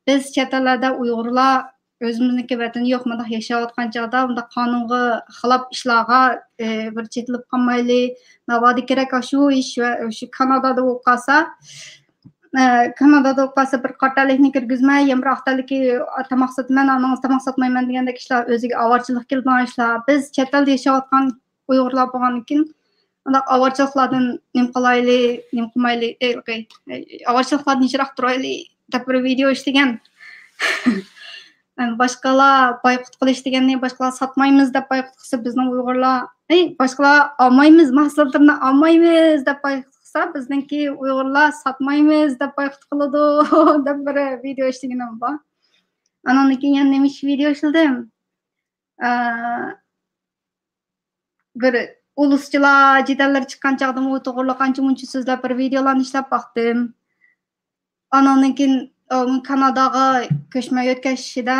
بىز چەت ئەللەردە ئۇيغۇرلار ئۆزىمىزنىڭكى ۋەتىنى يوق، مۇنداق ياشاۋاتقان چاغدا، مۇنداق قانۇنغا خىلاپ ئىشلارغا، ئى، بىر چېتىلىپ قالمايلى. ناۋادا كېرەك، شۇ ئىش ۋە شۇ كانادادا بولۇپ قالسا، ئى، كانادادا بولۇپ قالسا، بىر قارا تەنلىكنى كىرگۈزمەي، يەنە بىر ئاق تەنلىككە تاماق ساتىمەن، ئانىڭىز تاماق ساتمايمەن دېگەندەك ئىشلار ئۆزىگە ئاۋارىچىلىق كېلىدىغان ئىشلار. بىز چەت ئەلدە ياشاۋاتقان ئۇيغۇرلار بولغاندىكىن، ئۇنداق ئاۋارىچىلىقلاردىن نېمە قىلايلى، نېمە قىلمايلى، ئاۋارىچىلىقلاردىن يىراق تۇرايلى دەپ بىر ۋىدېئو ئىشلىگەن. باشقىلار بايقۇت قىلىش دېگەننى، باشقىلار ساتمايمىز دەپ بايقۇت قىلسا، بىزنىڭ ئۇيغۇرلار، ئەي، باشقىلار ئالمايمىز، مەھسۇلاتلىرىنى ئالمايمىز دەپ بايقۇت قىلسا، بىزنىڭكى ئۇيغۇرلار ساتمايمىز دەپ بايقۇت قىلىدۇ دەپ بىر ۋىدېئو ئىشلىگىنىم بار. ئانىڭدىن كېيىن يەنە نېمە ئىش ۋىدېئو ئىشلىدىم؟ ئە، بىر ئۇلۇسچىلار جېدەللىرى چىققان چاغدىمۇ ئۇ توغرىلىق ئانچە-مۇنچە سۆزلەپ بىر ۋىدېئولارنى ئىشلەپ باقتىم. ئانىڭدىن كېيىن، ئۇ، كاناداغا كۆچمەن يۆتكەشىدە،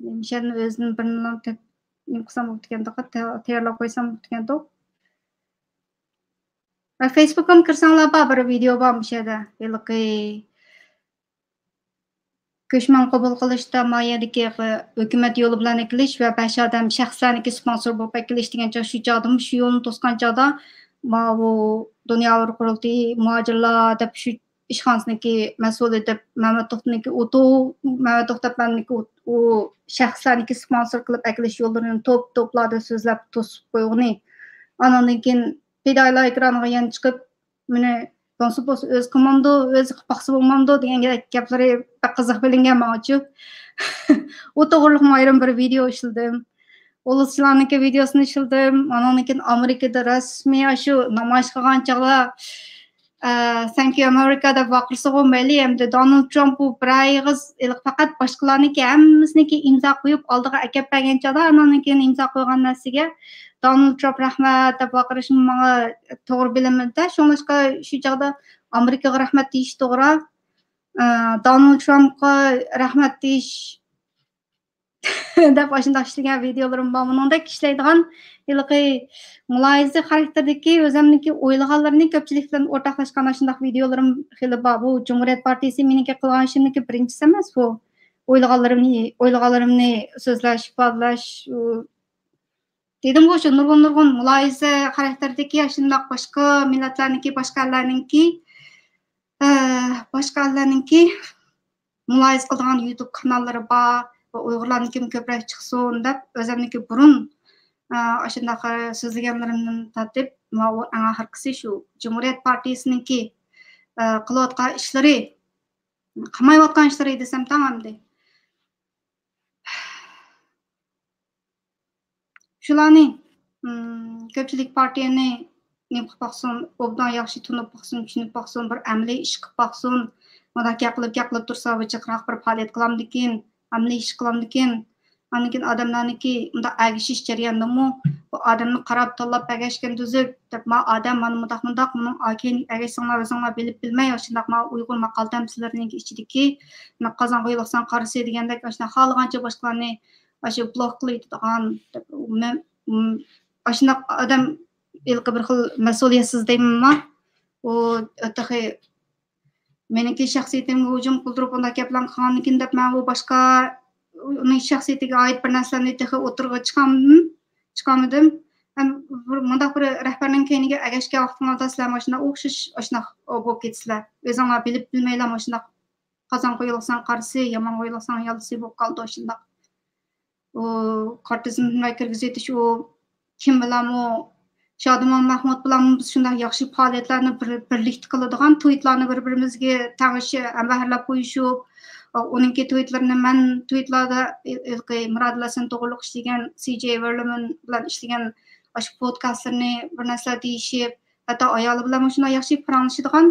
مۇشۇ يەردىن ئۆزىدىن بىر نېمە تېپ-، نېمە قىلسام بوپتىكەندۇق، تەييارلاپ قويسام بوپتىكەندۇق. ۋە فېيسبۇكقىمۇ كىرسەڭلار بار، بىر ۋىدېئو بار مۇشۇ يەردە. ھېلىقى كۆچمەن قوبۇل قىلىشتا ما يەردىكى ھۆكۈمەت يولى بىلەن ئەكېلىش ۋە بەش ئادەم شەخسلەرنىڭكى سپونسور بولۇپ ئەكېلىش دېگەن چاغ، شۇ چاغدىمۇ شۇ يولنى توسقان چاغدا ماۋۇ دۇنيا ئۇيغۇر قۇرۇلتىيى مۇھاجىرلار دەپ شۇ ئىشخانىسىنىڭكى مەسئۇلى دەپ مەمەت توختىنىڭكى ئۇتۇ، مەمەت توختى ئەپەندىنىڭكى ئۇ، ئۇ شەخسلەرنىڭكى سپونسور قىلىپ ئەكېلىش يوللىرىنى توپ، توپلاردا سۆزلەپ توسۇپ قويغىنى. ئاناندىن كېيىن پىدائىيلار ئېكرانىغا يەنە چىقىپ، مېنى بولسا بولسا ئۆزى قىلمامدۇ، ئۆزى قىلىپ باقسا بولمامدۇ دېگەن گەپ-، گەپلىرى بەك قىزىق بىلىنگەن ماڭىچۇ. ئۇ توغرىلىقمۇ ئايرىم بىر ۋىدېئو ئىشلىدىم. ئۇلۇسچىلارنىڭكى ۋىدېئوسىنى ئىشلىدىم. ئانىڭدىن كېيىن ئامېرىكىدا رەسمىي ئاشۇ نامايىش قىلغان چاغدا، ئە، «Thank you America» دەپ ۋارقىرىسىغۇ مەيلى، ئەمدى دونالد ترامپ بۇ بىر ئېغىز ھېلىقى پەقەت باشقىلارنىڭكى ھەممىسىنىڭكى ئىمزا قويۇپ ئالدىغا ئەكەپ بەرگەن چاغدا، ئانىڭدىن كېيىن ئىمزا قويغان نەرسىگە دونالد ترامپ رەھمەت دەپ ۋارقىرىشىمۇ ماڭا توغرا بىلىنمىدى-دە. شۇڭلاشقا شۇ چاغدا ئامېرىكىغا رەھمەت دېيىش توغرا، ئە، دونالد ترامپقا رەھمەت دېيىش دەپ ئاشۇنداق ئىشلىگەن ۋىدېئولىرىم بار. مۇنىڭدەك ئىشلەيدىغان ھېلىقى مۇلاھىزە خاراكتېردىكى ئۆزۈمنىڭكى ئويلىغانلىرىنى كۆپچىلىك بىلەن ئورتاقلاشقان ئاشۇنداق ۋىدېئولىرىم خېلى بار. بۇ جۇمھۇرىيەت پارتىيىسى مېنىڭكى قىلغان ئىشىمنىڭكى بىرىنچىسى ئەمەس بۇ. ئويلىغانلىرىمنى، ئويلىغانلىرىمنى سۆزلەش، ئىپادىلەش، ئۇ، دېدىمغۇ، شۇ نۇرغۇن، نۇرغۇن مۇلاھىزە خاراكتېردىكى ئاشۇنداق باشقا مىللەتلەرنىڭكى، باشقا ئەللەرنىڭكى، ئە، باشقا ئەللەرنىڭكى مۇلاھىزە قىلىدىغان يۇتۇب قاناللىرى بار، ئۇيغۇرلارنىڭكىمۇ كۆپرەك چىقسۇن دەپ، ئۆزۈمنىڭكى بۇرۇن، ئە، ئاشۇنداق سۆزلىگەنلىرىمدىن تارتىپ، ماۋۇ ئەڭ ئاخىرقىسى شۇ جۇمھۇرىيەت پارتىيىسىنىڭكى، ئە، قىلىۋاتقان ئىشلىرى، قىلمايۋاتقان ئىشلىرى دېسەم تاڭ ئەمدى. شۇلارنى، ئىم، كۆپچىلىك پارتىيەنى نېمە قىلىپ باقسۇن، ئوبدان ياخشى تونۇپ باقسۇن، چۈشىنىپ باقسۇن، بىر ئەمەلىي ئىش قىلىپ باقسۇن. مۇنداق گەپ قىلىپ، گەپ قىلىپ تۇرسا، بىر جىقراق بىر پائالىيەت قىلامدىكىن، ئەمەلىي ئىش قىلامدىكىن. ئاندىن كېيىن ئادەملەرنىڭكى مۇنداق ئەگىشىش جەريانىدىمۇ بۇ ئادەمنى قاراپ تاللاپ ئەگەشكەن تۈزۈك دەپ، ما ئادەم مانا مۇنداق، مۇنداق، مۇنىڭ ئاكەينى ئەگەشسەڭلار ئۆزۈڭلار بىلىپ بىلمەي، ئاشۇنداق ما ئۇيغۇر ماقال تەمسىللىرىنىڭكى ئىچىدىكى قازانغا يولۇقساڭ قارىسى دېگەندەك، ئاشۇنداق خالىغانچە باشقىلارنى ئاشۇ بلوك قىلىۋېتىدىغان، مە-، م-، ئاشۇنداق ئادەم ھېلىقى بىر خىل مەسئۇلىيەتسىز دەيمەنما، ئۇ تېخى مېنىڭكى شەخسىيىتىمگە ھۇجۇم قىلدۇرۇپ، ئۇنداق گەپلەرنى قىلغاندىكىن دەپ، مەن ئۇ باشقا، ئۇنىڭ شەخسىيىتىگە ئائىت بىر نەرسىلەرنى تېخى ئوتتۇرىغا چىقارمىدىم، چىقارمىدىم. ھەم بىر مۇنداق بىر رەھبەرنىڭ كەينىگە ئەگەشكەن ۋاقتىڭلاردا سىلەر مانا شۇنداق ئوخشاش، ئاشۇنداق بولۇپ كېتىسىلەر. ئۆزۈڭلار بىلىپ بىلمەيلا مانا شۇنداق قازانغا يولۇقساڭ قارىسى، يامان يولۇقساڭ يالىسى بولۇپ قالىدۇ شۇنداق. ئۇ كارتىزمنى كىرگۈزۈۋېتىش، ئۇ كىم بىلەنمۇ، شادىمان مەھمۇت بىلەنمۇ بىز شۇنداق ياخشى پائالىيەتلەرنى بىر، بىرلىكتە قىلىدىغان، تويىتلارنى بىر-بىرىمىزگە تەڭشەپ، ھەمبەھىرلەپ قويۇشۇپ، ئۇنىڭكى تويىتلىرىنى مەن تويىتلاردا ھېلىقى مۇرادىل ھەسەن توغرۇلۇق ئىشلىگەن، سى جەي ۋېرلىمەن بىلەن ئىشلىگەن ئاشۇ پودكاستلىرىنى بىر نەرسىلەر دېيىشىپ، ھەتتا ئايالى بىلەنمۇ شۇنداق ياخشى پاراڭلىشىدىغان،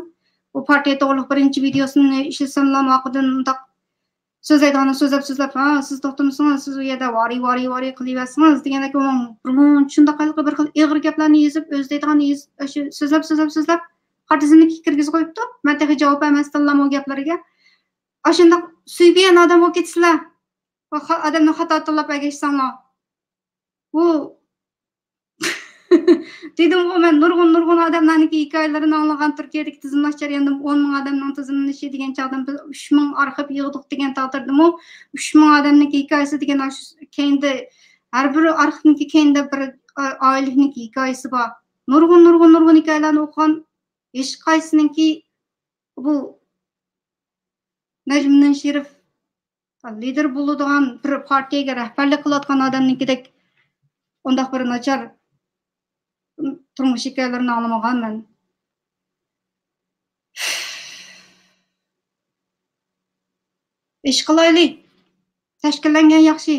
بۇ پارتىيە توغرۇلۇق بىرىنچى ۋىدېيوسىنى ئىشلىسەملا، ئارقىدىن مۇنداق سۆزلەيدىغاننى سۆزلەپ، سۆزلەپ، «ھا، سىز توختىمىسىڭىز، سىز ئۇ يەردە ۋارىي، ۋارىي، ۋارىي قىلىۋەرسىڭىز» دېگەندەك، ئۇ بۇرۇن شۇنداق ھېلىقى بىر خىل ئېغىر گەپلەرنى يېزىپ، ئۆزى دەيدىغاننى يېزىپ، ئاشۇ سۆزلەپ، سۆزلەپ، سۆزلەپ، خاتىرىسىنى كىرگۈزۈپ قويۇپتۇ. مەن تېخى جاۋاب بەرمەستىنلا ئۇ گەپلىرىگە. ئاشۇنداق سۆيگەن ئادەم بولۇپ كېتىسىلەر. ئۇ خا-، ئادەمنى خاتا تاللاپ ئەگەشسەڭلار. بۇ دېدىمغۇ مەن، نۇرغۇن، نۇرغۇن ئادەملەرنىڭكى ھېكايىلىرىنى ئاڭلىغان، تۈركىيەدىكى تىزىملاش جەريانىدا ئون مىڭ ئادەمنىڭ تىزىملىنىشى دېگەن چاغدىن بىز ئۈچ مىڭ ئارخىپ يىغدۇق دېگەن تەقدىردىمۇ، ئۈچ مىڭ ئادەمنىڭكى ھېكايىسى دېگەن ئاشۇ كەينىدە، ھەر بىر ئارخىپنىڭكى كەينىدە بىر، ئا-، ئائىلىنىڭكى ھېكايىسى بار. نۇرغۇن، نۇرغۇن، نۇرغۇن ھېكايىلەرنى ئوقۇغان، ھېچقايسىنىڭكى بۇ نەجمىدىن شېرىپ لىدېر بولىدىغان بىر پارتىيەگە رەھبەرلىك قىلىۋاتقان ئادەمنىڭكىدەك ئۇنداق بىر ناچار تۇرمۇش ھېكايىلىرىنى ئاڭلىمىغان مەن. ئىش قىلايلى. تەشكىللەنگەن ياخشى.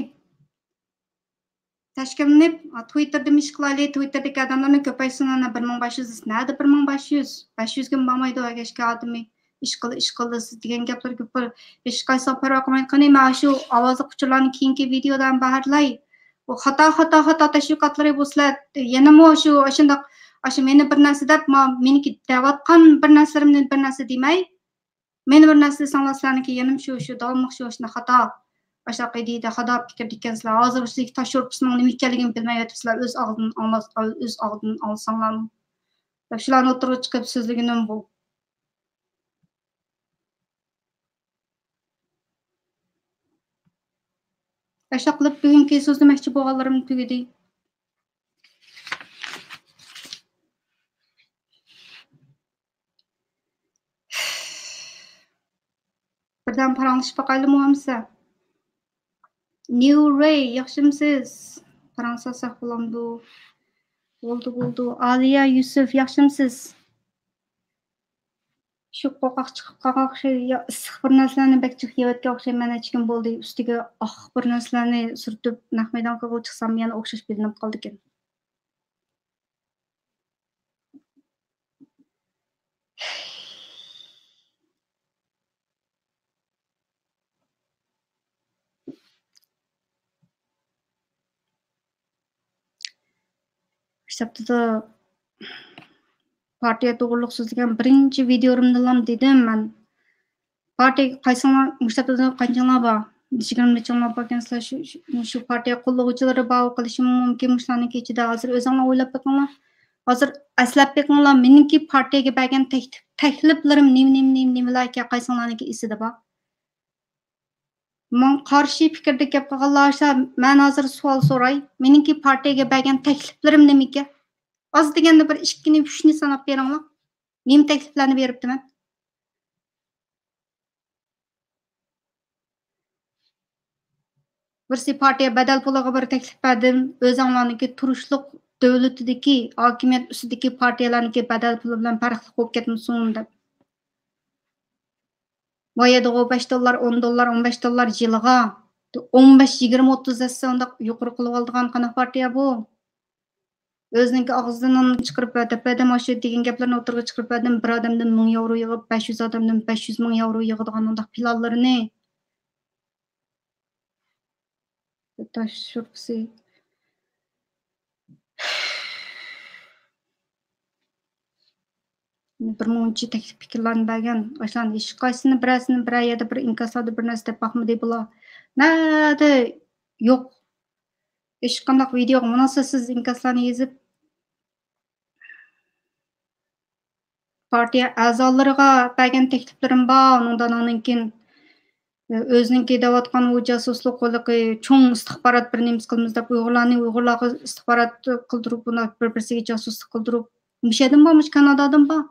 تەشكىللىنىپ، تىۋىتتېردىمۇ ئىش قىلايلى، تىۋىتتېردىكى ئادەملەرنى كۆپەيتسۇن، ئەنە، بىر مىڭ بەش يۈز دېسە، نەدە بىر مىڭ بەش يۈز؟ بەش يۈزگىمۇ بارمايدۇ ئەگەشكەن ئادىمى. ئىش قىل، ئىش قىل دېگەن گەپلەرگە بىر ھېچقايسىغا پەرۋا قىلماي، قېنى، مەن شۇ ئاۋازلىق ئۇچۇرلارنى كېيىنكى ۋىدېيودا ھەم بەھرىلەي. ئۇ خاتا، خاتا، خاتا تەشۋىقاتلىرى بولسىلەر، يەنىمۇ شۇ، ئاشۇنداق، ئاشۇ مېنى بىر نەرسە دەپ، ما-، مېنىڭكى دەۋاتقان بىر نەرسىلىرىمنى بىر نەرسە دېمەي، مېنى بىر نەرسە دېسەڭلار، سىلەرنىڭكى يېنىم شۇ، شۇ داۋاملىق شۇ، شۇنداق خاتا، ئاشۇنداق ئىدىيەدە خاتا پىكىردە ئىكەنسىلەر. ھازىر شۇ تاش شورپىسىنىڭ نېمە ئىكەنلىكىنى بىلمەيۋېتىپسىلەر، ئۆز ئاغزىدىن ئاڭلاس-، ئۆز ئاغزىدىن ئاڭلىساڭلارمۇ. دەپ شۇلارنى ئوتتۇرىغا چىقىپ سۆزلىگىنىم بۇ. ئاشۇنداق قىلىپ بۈگۈنكى سۆزلىمەكچى بولغانلىرىم تۈگىدى. بىردەم پاراڭلىشىپ باقايلىمۇ ئەمىسە؟ نيۇ رەي، ياخشىمسىز؟ پاراڭلاشساق بولامدۇ؟ بولدى، بولدى. ئالىيە يۈسۈپ، ياخشىمسىز؟ شۇ قوقاق چىقىپ قالغان ئوخشايدۇ. يا ئىسسىق بىر نەرسىلەرنى بەك جىق يەۋەتكەن ئوخشايمەن، نەچچە كۈن بولدى. ئۈستىگە ئاق بىر نەرسىلەرنى سۈرتۈپ، نەق مەيدانغا چىقسام يەنە ئوخشاش بىلىنىپ قالىدىكەن. ھېسابتا پارتىيە توغرۇلۇق سۆزلىگەن بىرىنچى ۋىدىيولىرىمدىلا دېدىم مەن. پارتىيە قايسىڭلار، مۇشۇ ھەپتىدە قانچىڭلار بار؟ يىگىرمە نەچچىڭلار باركەنسىلەر، شۇ، شۇ، شۇ پارتىيە قوللىغۇچىلىرى بار قىلىشىمۇ مۇمكىن مۇشۇلارنىڭكى ئىچىدە. ھازىر ئۆزۈڭلار ئويلاپ بېقىڭلار. ھازىر ئەسلەپ بېقىڭلار، مېنىڭكى پارتىيەگە بەرگەن تەكلىپ، تەكلىپلىرىم نېمە، نېمە، نېمە، نېمىلەركەن قايسىڭلارنىڭكى ئېسىدە بار؟ ماڭا قارشى پىكىردە گەپ قىلغانلار، مەن ھازىر سوئال سوراي، مېنىڭكى پارتىيەگە بەرگەن تەكلىپلىرىم نېمىكەن؟ ئاز دېگەندە بىر ئىككىنى، ئۈچنى ساناپ بېرىڭلار. نېمە تەكلىپلەرنى بېرىپتىمەن؟ بىرسى پارتىيە بەدەل پۇلىغا بىر تەكلىپ بەردىم، ئۆزۈڭلارنىڭكى تۇرۇشلۇق دۆلىتىدىكى، ھاكىمىيەت ئۈستىدىكى پارتىيەلەرنىڭكى بەدەل پۇلى بىلەن پەرقلىق بولۇپ كەتمىسۇن دەپ. بايىدىغۇ بەش دوللار، ئون دوللار، ئون بەش دوللار يىلىغا. ئون بەش، يىگىرمە، ئوتتۇز دەسسە ئۇنداق يۇقىرى قىلىۋالىدىغان قانداق پارتىيە بۇ؟ ئۆزىنىڭكى ئاغزىدىن چىقىرىپ بەردى، بەردى، ماشۇ دېگەن گەپلىرىنى ئوتتۇرىغا چىقىرىپ بەردى، بىر ئادەمدىن مىڭ ياۋرو يىغىپ، بەش يۈز ئادەمدىن بەش يۈز مىڭ ياۋرو يىغىدىغان ئۇنداق پىلانلىرىنى. تاش شورپىسى. بىر مۇنچە تەكلىپ پىكىرلەرنى بەرگەن. ئاشۇلارنى ھېچقايسىسىنى، بىرەرسىنى بىرەر يەردە بىر ئىنكاسلاردا بىر نەرسە دەپ باقمىدى بۇلار. نەدە يوق. ھېچقانداق ۋىدىيوغا مۇناسىۋەتسىز ئىنكاسلارنى يېزىپ، پارتىيە ئەزالىرىغا بەرگەن تەكلىپلىرىم بار. ئۇنىڭدىن ئاندىن كېيىن، ئۆزىنىڭكى دەۋاتقان ئۇ جاسۇسلۇق ھېلىقى چوڭ ئىستىخبارات بىر نېمىسى قىلىمىز دەپ ئۇيغۇرلارنى ئۇيغۇرلارغا ئىستىخبارات قىلدۇرۇپ، بۇنداق بىر-، بىرسىگە جاسۇسلۇق قىلدۇرۇپ، مۇشۇ يەردىن بار، مۇشۇ كانادادىن بار.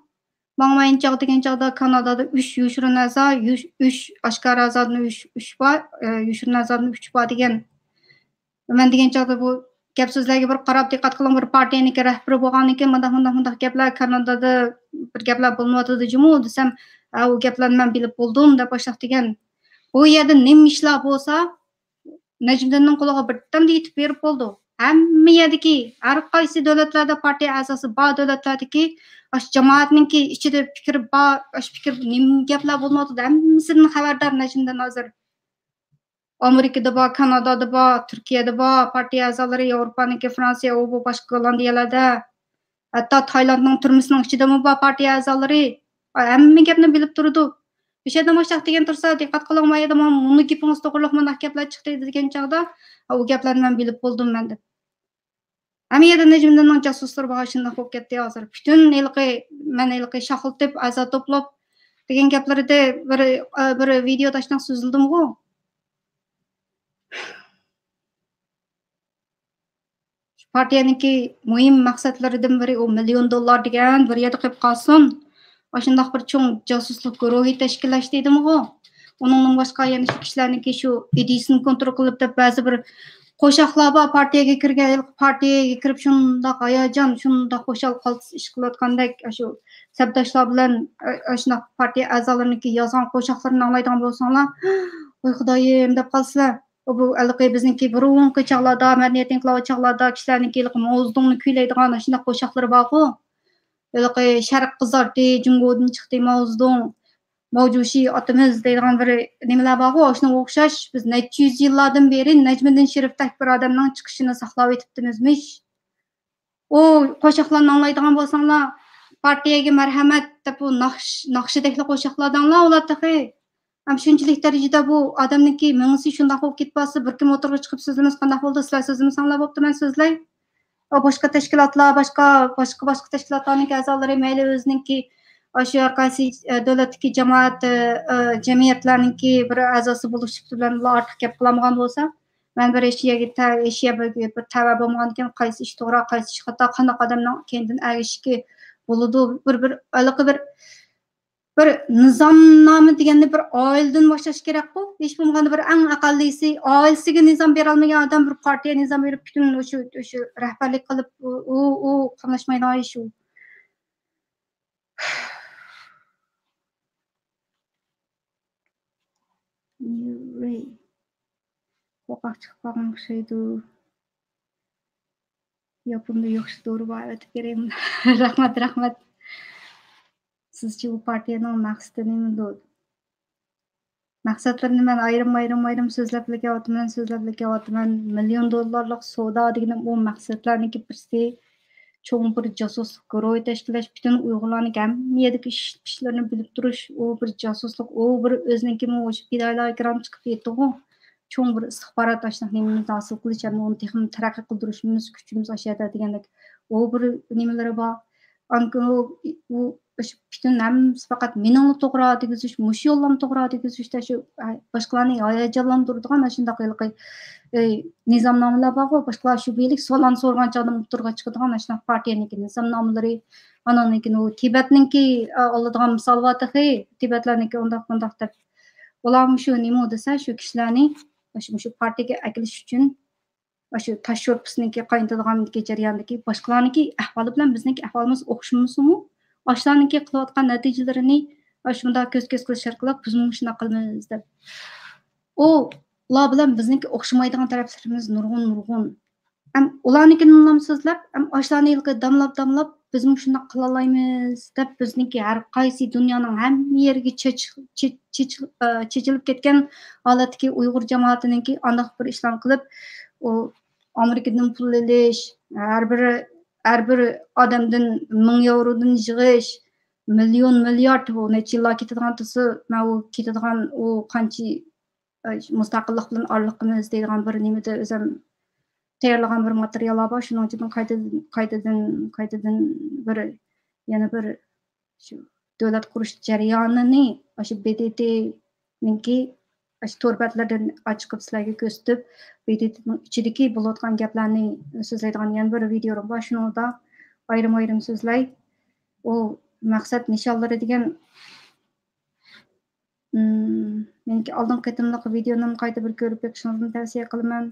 ماڭا مەيىن چاغ دېگەن چاغدا كانادادا ئۈچ يوشۇرۇن ئەزا، يوش-، ئۈچ ئاشكارا ئەزادىن ئۈچ، ئۈچ بار، ئە، يوشۇرۇن ئەزادىن ئۈچ بار دېگەن. مەن دېگەن چاغدا بۇ گەپ سۆزلەرگە بىر قاراپ دىققەت قىلىڭ، بىر پارتىيەنىڭكى رەھبىرى بولغاندىن كېيىن مۇنداق، مۇنداق، مۇنداق گەپلەر، كانادادا بىر گەپلەر بولۇنۇۋاتىدۇ جۇمۇ دېسەم، ھە، ئۇ گەپلەرنى مەن بىلىپ بولدۇم دەپ باشلاق دېگەن. بۇ يەردە نېمە ئىشلار بولسا، نەجمىدىننىڭ قولىغا بىردەمدە يېتىپ بېرىپ بولىدۇ. ھەممە يەردىكى، ھەر قايسى دۆلەتلەردە پارتىيە ئەزاسى بار دۆلەتلەردىكى ئاشۇ جامائەتنىڭكى ئىچىدە پىكرى بار، ئاشۇ پىكىر نېمە گەپلەر بولۇنۇۋاتىدۇ، ھەممىسىدىن خەۋەردار نەجمىدىن ھازىر. ئامېرىكىدا بار، كانادادا بار، تۈركىيەدە بار، پارتىيە ئەزالىرى ياۋروپانىڭكى، فرانسىيە، ئۇ بۇ باشقا گوللاندىيەلەردە، ھەتتا تايلاندنىڭ تۈرمىسىنىڭ ئىچىدىمۇ بار پارتىيە ئەزالىرى. ھەممە گەپنى بىلىپ تۇرىدۇ. ئۆشەدە ماشاق دېگەن تۇرسا، دىققەت قىلىڭ، ما يەردە مانا مۇنۇ گېپىڭىز توغرىلىق مۇنداق گەپلەر چىقتى دېگەن چاغدا، ئۇ گەپلەرنى مەن بىلىپ بولدۇم مەن دەپ. ھەممە يەردە نەجمىدىننىڭ جاسۇسلىرى بار، شۇنداق بولۇپ كەتتى ھازىر. پۈتۈن ھېلىقى، مەن ھېلىقى شاخلىتىپ، ئەزا توپلاپ دېگەن گەپلىرىدە بىر، بىر ۋىدېو تاشلاپ سۆزلىدىمغۇ؟ شۇ پارتىيەنىڭكى مۇھىم مەقسەتلىرىدىن بىرى ئۇ مىليون دوللار دېگەن بىر يەردە قېلىپ قالسۇن. ئاشۇنداق بىر چوڭ جاسۇسلۇق گۇرۇھى تەشكىللەش دېدىمغۇ؟ ئۇنىڭدىن باشقا يەنە شۇ كىشىلەرنىڭكى شۇ ئىدىيىسىنى كونترول قىلىپ دەپ بەزى بىر قوشاقلار بار، پارتىيەگە كىرگەن، پارتىيەگە كىرىپ شۇنداق ھاياجان، شۇنداق خۇشال قالتىس ئىش قىلىۋاتقاندەك، ئاشۇ سەپداشلار بىلەن، ئە، ئاشۇنداق پارتىيە ئەزالىرىنىڭكى يازغان قوشاقلىرىنى ئاڭلايدىغان بولساڭلار، ۋاي خۇدايىم دەپ قالىسىلەر. ئۇ بۇ ھېلىقى بىزنىڭكى بۇرۇنقى چاغلاردا، مەدەنىيەتنى ئىنقىلابى چاغلاردا كىشىلەرنىڭكى ھېلىقى ماۋزېدۇڭنى كۈيلەيدىغان ئاشۇنداق قوشاقلىرى بارغۇ. ھېلىقى شەرق قىزارتى، جۇڭگودىن چىقتى ماۋزېدۇڭ، ماۋجۇشى ئاتىمىز دەيدىغان بىر نېمىلەر بارغۇ، ئاشۇنىڭغا ئوخشاش بىز نەچچە يۈز يىللاردىن بېرى نەجمىدىن شېرىپتەك بىر ئادەمنىڭ چىقىشىنى ساقلاۋېتىپتىمىزمىش. ئۇ قوشاقلارنى ئاڭلايدىغان بولساڭلار، پارتىيەگە مەرھەمەت دەپ ئۇ ناخش-، ناخشىدەكلا قوشاقلار دەڭلار ئۇلار تېخى. ھەم شۇنچىلىك دەرىجىدە بۇ ئادەمنىڭكى مېڭىسى شۇنداق بولۇپ كېتىپ قالسا، بىر كىم ئوتتۇرىغا چىقىپ سۆزلىمىسە قانداق بولىدۇ؟ سىلەر سۆزلىمىسەڭلار بوپتۇ، مەن سۆزلەي. ئۇ باشقا تەشكىلاتلار، باشقا، باشقا، باشقا تەشكىلاتلارنىڭكى ئەزالىرى مەيلى ئۆزىنىڭكى ئاشۇ ھەر قايسى، ئە، دۆلەتتىكى جامائەت، ئە، ئە، جەمئىيەتلەرنىڭكى بىر ئەزاسى بولۇش سۈپىتى بىلەن ئۇلار ئارتۇق گەپ قىلالمىغان بولسا، مەن بىر ھېچ يەرگە تە-، ھېچ يەرگە بىر تەۋە بولمىغاندىكىن، قايسى ئىش توغرا، قايسى ئىش خاتا، قانداق ئادەمنىڭ كەينىدىن ئەگىشىشكە بولىدۇ، بىر، بىر، ھېلىقى بىر، بىر نىزامنامە دېگەننى بىر ئائىلىدىن باشلاش كېرەكقۇ. ھېچ بولمىغاندا بىر ئەڭ ئەقەللىسى، ئائىلىسىگە نىزام بېرەلمىگەن ئادەم بىر پارتىيە نىزام بېرىپ، پۈتۈن شۇ، شۇ رەھبەرلىك قىلىپ، ئۇ، ئۇ، ئۇ قاملاشمايدىغان ئىش ئۇ. نيۇ رېي. قورقاق چىقىپ قالغان ئوخشايدۇ. ياپوندا يوق شۇ دورا بار، ئەۋەتىپ بېرەيمۇ؟ رەھمەت، رەھمەت. سىزچە بۇ پارتىيەنىڭ مەقسىتى نېمىدۇر؟ مەقسەتلىرىنى مەن ئايرىم، ئايرىم، ئايرىم سۆزلەپلا كېلىۋاتىمەن، سۆزلەپلا كېلىۋاتىمەن. مىليون دوللارلىق سودا دېگىنىم ئۇ مەقسەتلەرنىڭكى بىرسى. چوڭ بىر جاسۇسلۇق گۇرۇھى تەشكىللەش، پۈتۈن ئۇيغۇرلارنىڭ ھەممە يەردىكى ئىش-، ئىشلىرىنى بىلىپ تۇرۇش، ئۇ بىر جاسۇسلۇق، ئۇ بىر ئۆزىنىڭكىمۇ ئوشۇ پىدائىيلار كىرام چىقىپ كېتىدىغۇ. چوڭ بىر ئىستىخبارات ئاشۇنداق نېمىمىزنى ھاسىل قىلىش ھەم ئۇنى تېخىمۇ تەرەققىي قىلدۇرۇشىمىز، كۈچىمىز ئاشۇ يەردە دېگەندەك ئۇ بىر نېمىلىرى بار. ئاندىن ئۇ، ئۇ ئاشۇ پۈتۈن ھەممىسى پەقەت مېنىڭلا توغرا دېگۈزۈش، مۇشۇ يوللارنى توغرا دېگۈزۈشتە شۇ، ئە، باشقىلارنى ھاياجانلاندۇرىدىغان ئاشۇنداق ھېلىقى، ئى، نىزامنامىلەر بارغۇ، باشقىلار شۈبھىلىك سوئاللارنى سورىغان چاغدا ئوتتۇرىغا چىقىدىغان ئاشۇنداق پارتىيەنىڭكى نىزامنامىلىرى، ئانىڭدىن كېيىن ئۇ تىبەتنىڭكى، ئە، ئالىدىغان مىسال بار تېخى، تىبەتلەرنىڭكى ئۇنداق، بۇنداق دەپ. ئۇلارمۇ شۇ نېمە دېسە، شۇ كىشىلەرنى شۇ، مۇشۇ پارتىيەگە ئەكېلىش ئۈچۈن، ئاشۇ تاش شورپىسىنىڭكى قاينىتىدىغاندىكى جەرياندىكى باشقىلارنىڭكى ئەھۋالى بىلەن بىزنىڭكى ئەھۋالىمىز ئوخشىمىسىمۇ، ئاشۇلارنىڭكى قىلىۋاتقان نەتىجىلىرىنى ئاشۇنداق كۆز-كۆز قىلىش ئارقىلىق بىزمۇ مۇشۇنداق قىلىمىز دەپ. ئۇ، ئۇلار بىلەن بىزنىڭكى ئوخشىمايدىغان تەرەپلىرىمىز نۇرغۇن، نۇرغۇن. ھەم ئۇلارنىڭكىنى داملاپ سۆزلەپ، ھەم ئاشۇلارنى ھېلىقى داملاپ، داملاپ، بىزمۇ شۇنداق قىلالايمىز دەپ، بىزنىڭكى ھەر قايسى دۇنيانىڭ ھەممە يېرىگە چېچ-، چېچ-، چېچىل-، ئە، چېچىلىپ كەتكەن ھالەتتىكى ئۇيغۇر جامائىتىنىڭكى ئانداق بىر ئىشلارنى قىلىپ، ئۇ ئامېرىكىدىن پۇل ئېلىش، ھەر بىر، ھەر بىر ئادەمدىن مىڭ ياۋرودىن يىغىش، مىليون، مىليارد، ئۇ نەچچە يىللار كېتىدىغان تۇرسا، مەن ئۇ كېتىدىغان ئۇ قانچە، ئە، مۇستەقىللىق بىلەن ئارىلىق قىلىمىز دەيدىغان بىر نېمىدە ئۆزۈم تەييارلىغان بىر ماتېرىياللار بار. شۇنىڭ ئىچىدىن قايتىدىن، قايتىدىن، قايتىدىن بىر، يەنە بىر شۇ دۆلەت قۇرۇش جەريانىنى ئاشۇ ب د ت نىڭكى ئاشۇ تور بەتلىرىدىن ئاچىقىپ سىلەرگە كۆرسىتىپ، ب د ت نىڭ ئىچىدىكى بولۇۋاتقان گەپلەرنى سۆزلەيدىغان يەنە بىر ۋىدېيولىرىم بار. شۇنىڭدا ئايرىم-ئايرىم سۆزلەي. ئۇ مەقسەت نىشانلىرى دېگەن، ئىم، مېنىڭكى ئالدىنقى قېتىملىق ۋىدېونىمنى قايتا بىر كۆرۈپ بېقىشىڭىزنى تەۋسىيە قىلىمەن.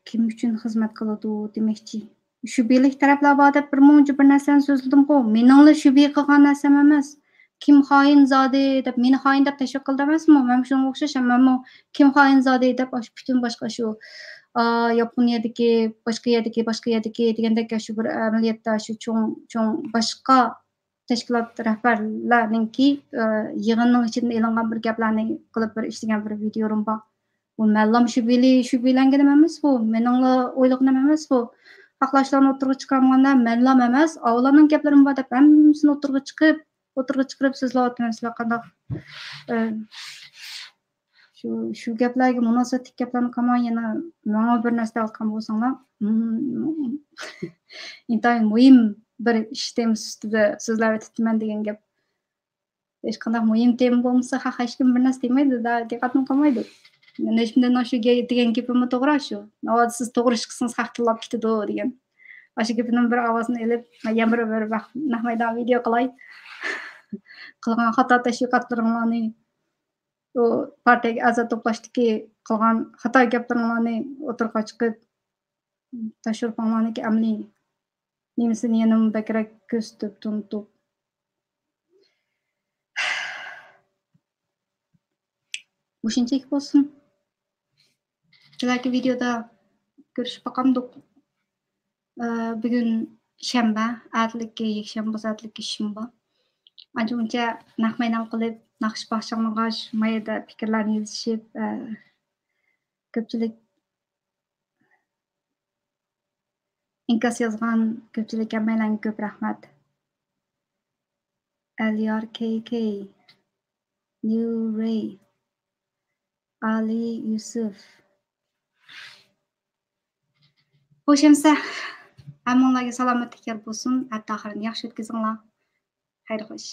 كىم ئۈچۈن خىزمەت قىلىدۇ دېمەكچى. شۈبھىلىك تەرەپلەر بار دەپ بىر مۇنچە بىر نەرسىنى سۆزلىدىمغۇ. مېنىڭلا شۈبھە قىلغان نەرسەم ئەمەس. كىم خائىن زادى دەپ مېنى خائىن دەپ تەشۋىق قىلدى ئەمەسمۇ؟ مەن شۇنىڭغا ئوخشاش، مەنمۇ كىم خائىن زادى دەپ ئاشۇ پۈتۈن باشقا شۇ، ئا، ياپونىيەدىكى، باشقا يەردىكى، باشقا يەردىكى دېگەندەك شۇ بىر ئەمەلىيەتتە شۇ چوڭ، چوڭ باشقا تەشكىلات رەھبەرلەرنىڭكى، ئە، يىغىننىڭ ئىچىدىن ئېلىنغان بىر گەپلەرنى قىلىپ بىر ئىشلىگەن بىر ۋىدىيورۇم بار. بۇ مەنلا شۈبھىلى-، شۈبھىلەنگىنىم ئەمەس بۇ. مېنىڭلا ئويلىغىنىم ئەمەس بۇ. ھەقلەشلەرنى ئوتتۇرىغا چىقارمىغاندا مەنلام ئەمەس، ئاۋۇلارنىڭ گەپلىرىمۇ بار دەپ ھەممىسىنى ئوتتۇرىغا چىقىپ، ئوتتۇرىغا چىقىرىپ سۆزلەۋاتىمەن. سىلەر قانداق، ئە، شۇ، شۇ گەپلەرگە مۇناسىۋەتلىك گەپلەرنى قىلماي، يەنە ماڭا بىر نەرسە دەۋاتقان بولساڭلار، ئىنتايىن مۇھىم بىر ئىش تېمىسى ئۈستىدە سۆزلەۋېتىپتىمەن دېگەن گەپ. ھېچقانداق مۇھىم تېما بولمىسا، خەق ھېچكىم بىر نەرسە دېمەيدۇ، دا-، دىققەتمۇ قىلمايدۇ. نەجمىدىن شۇ گە-، دېگەن گېپىممۇ توغرا شۇ. ناۋادا سىز توغرا چىقسىڭىز، خەق تىللاپ كېتىدۇ دېگەن. ئاشۇ گېپىنىڭ بىر ئاۋازىنى ئېلىپ، يەنە بىر، بىر ۋاق-، نەق مەيدان ۋىدېئو قىلاي. قىلغان خاتا تەشۋىقاتلىرىڭلارنى، ئۇ پارتىيەگە ئەزا توپلاشتىكى قىلغان خاتا گەپلىرىڭلارنى ئوتتۇرىغا چىقىپ، تاششورپاڭلارنىڭكى ئەمەلىي نېمىسىنى يەنىمۇ بەكرەك كۆرسىتىپ، تونۇتۇپ. مۇشۇنچىلىك بولسۇن. كېلەركى ۋىدېودا كۆرۈشۈپ باقامدۇق. ئە، بۈگۈن شەنبە، ئەتىلىكى يەكشەنبە بولسا، ئەتىلىكى ئىشىم بار. ئانچە-مۇنچە نەق مەيدان قىلىپ، ناخشا پاخشا ئاڭلىغاچ، ما يەردە پىكىرلەرنى يېزىشىپ، ئە، كۆپچىلىك ئىنكاس يازغان كۆپچىلىك ھەممەيلەنگە كۆپ رەھمەت. ئەليار كېي كېي، نيۇ رېي، ئالى يۈسۈپ. خوش ئەمىسە، ھەممىڭلارغا سالامەتلىك يار بولسۇن. ھەپتە ئاخىرىنى ياخشى ئۆتكۈزۈڭلار. خەير خوش.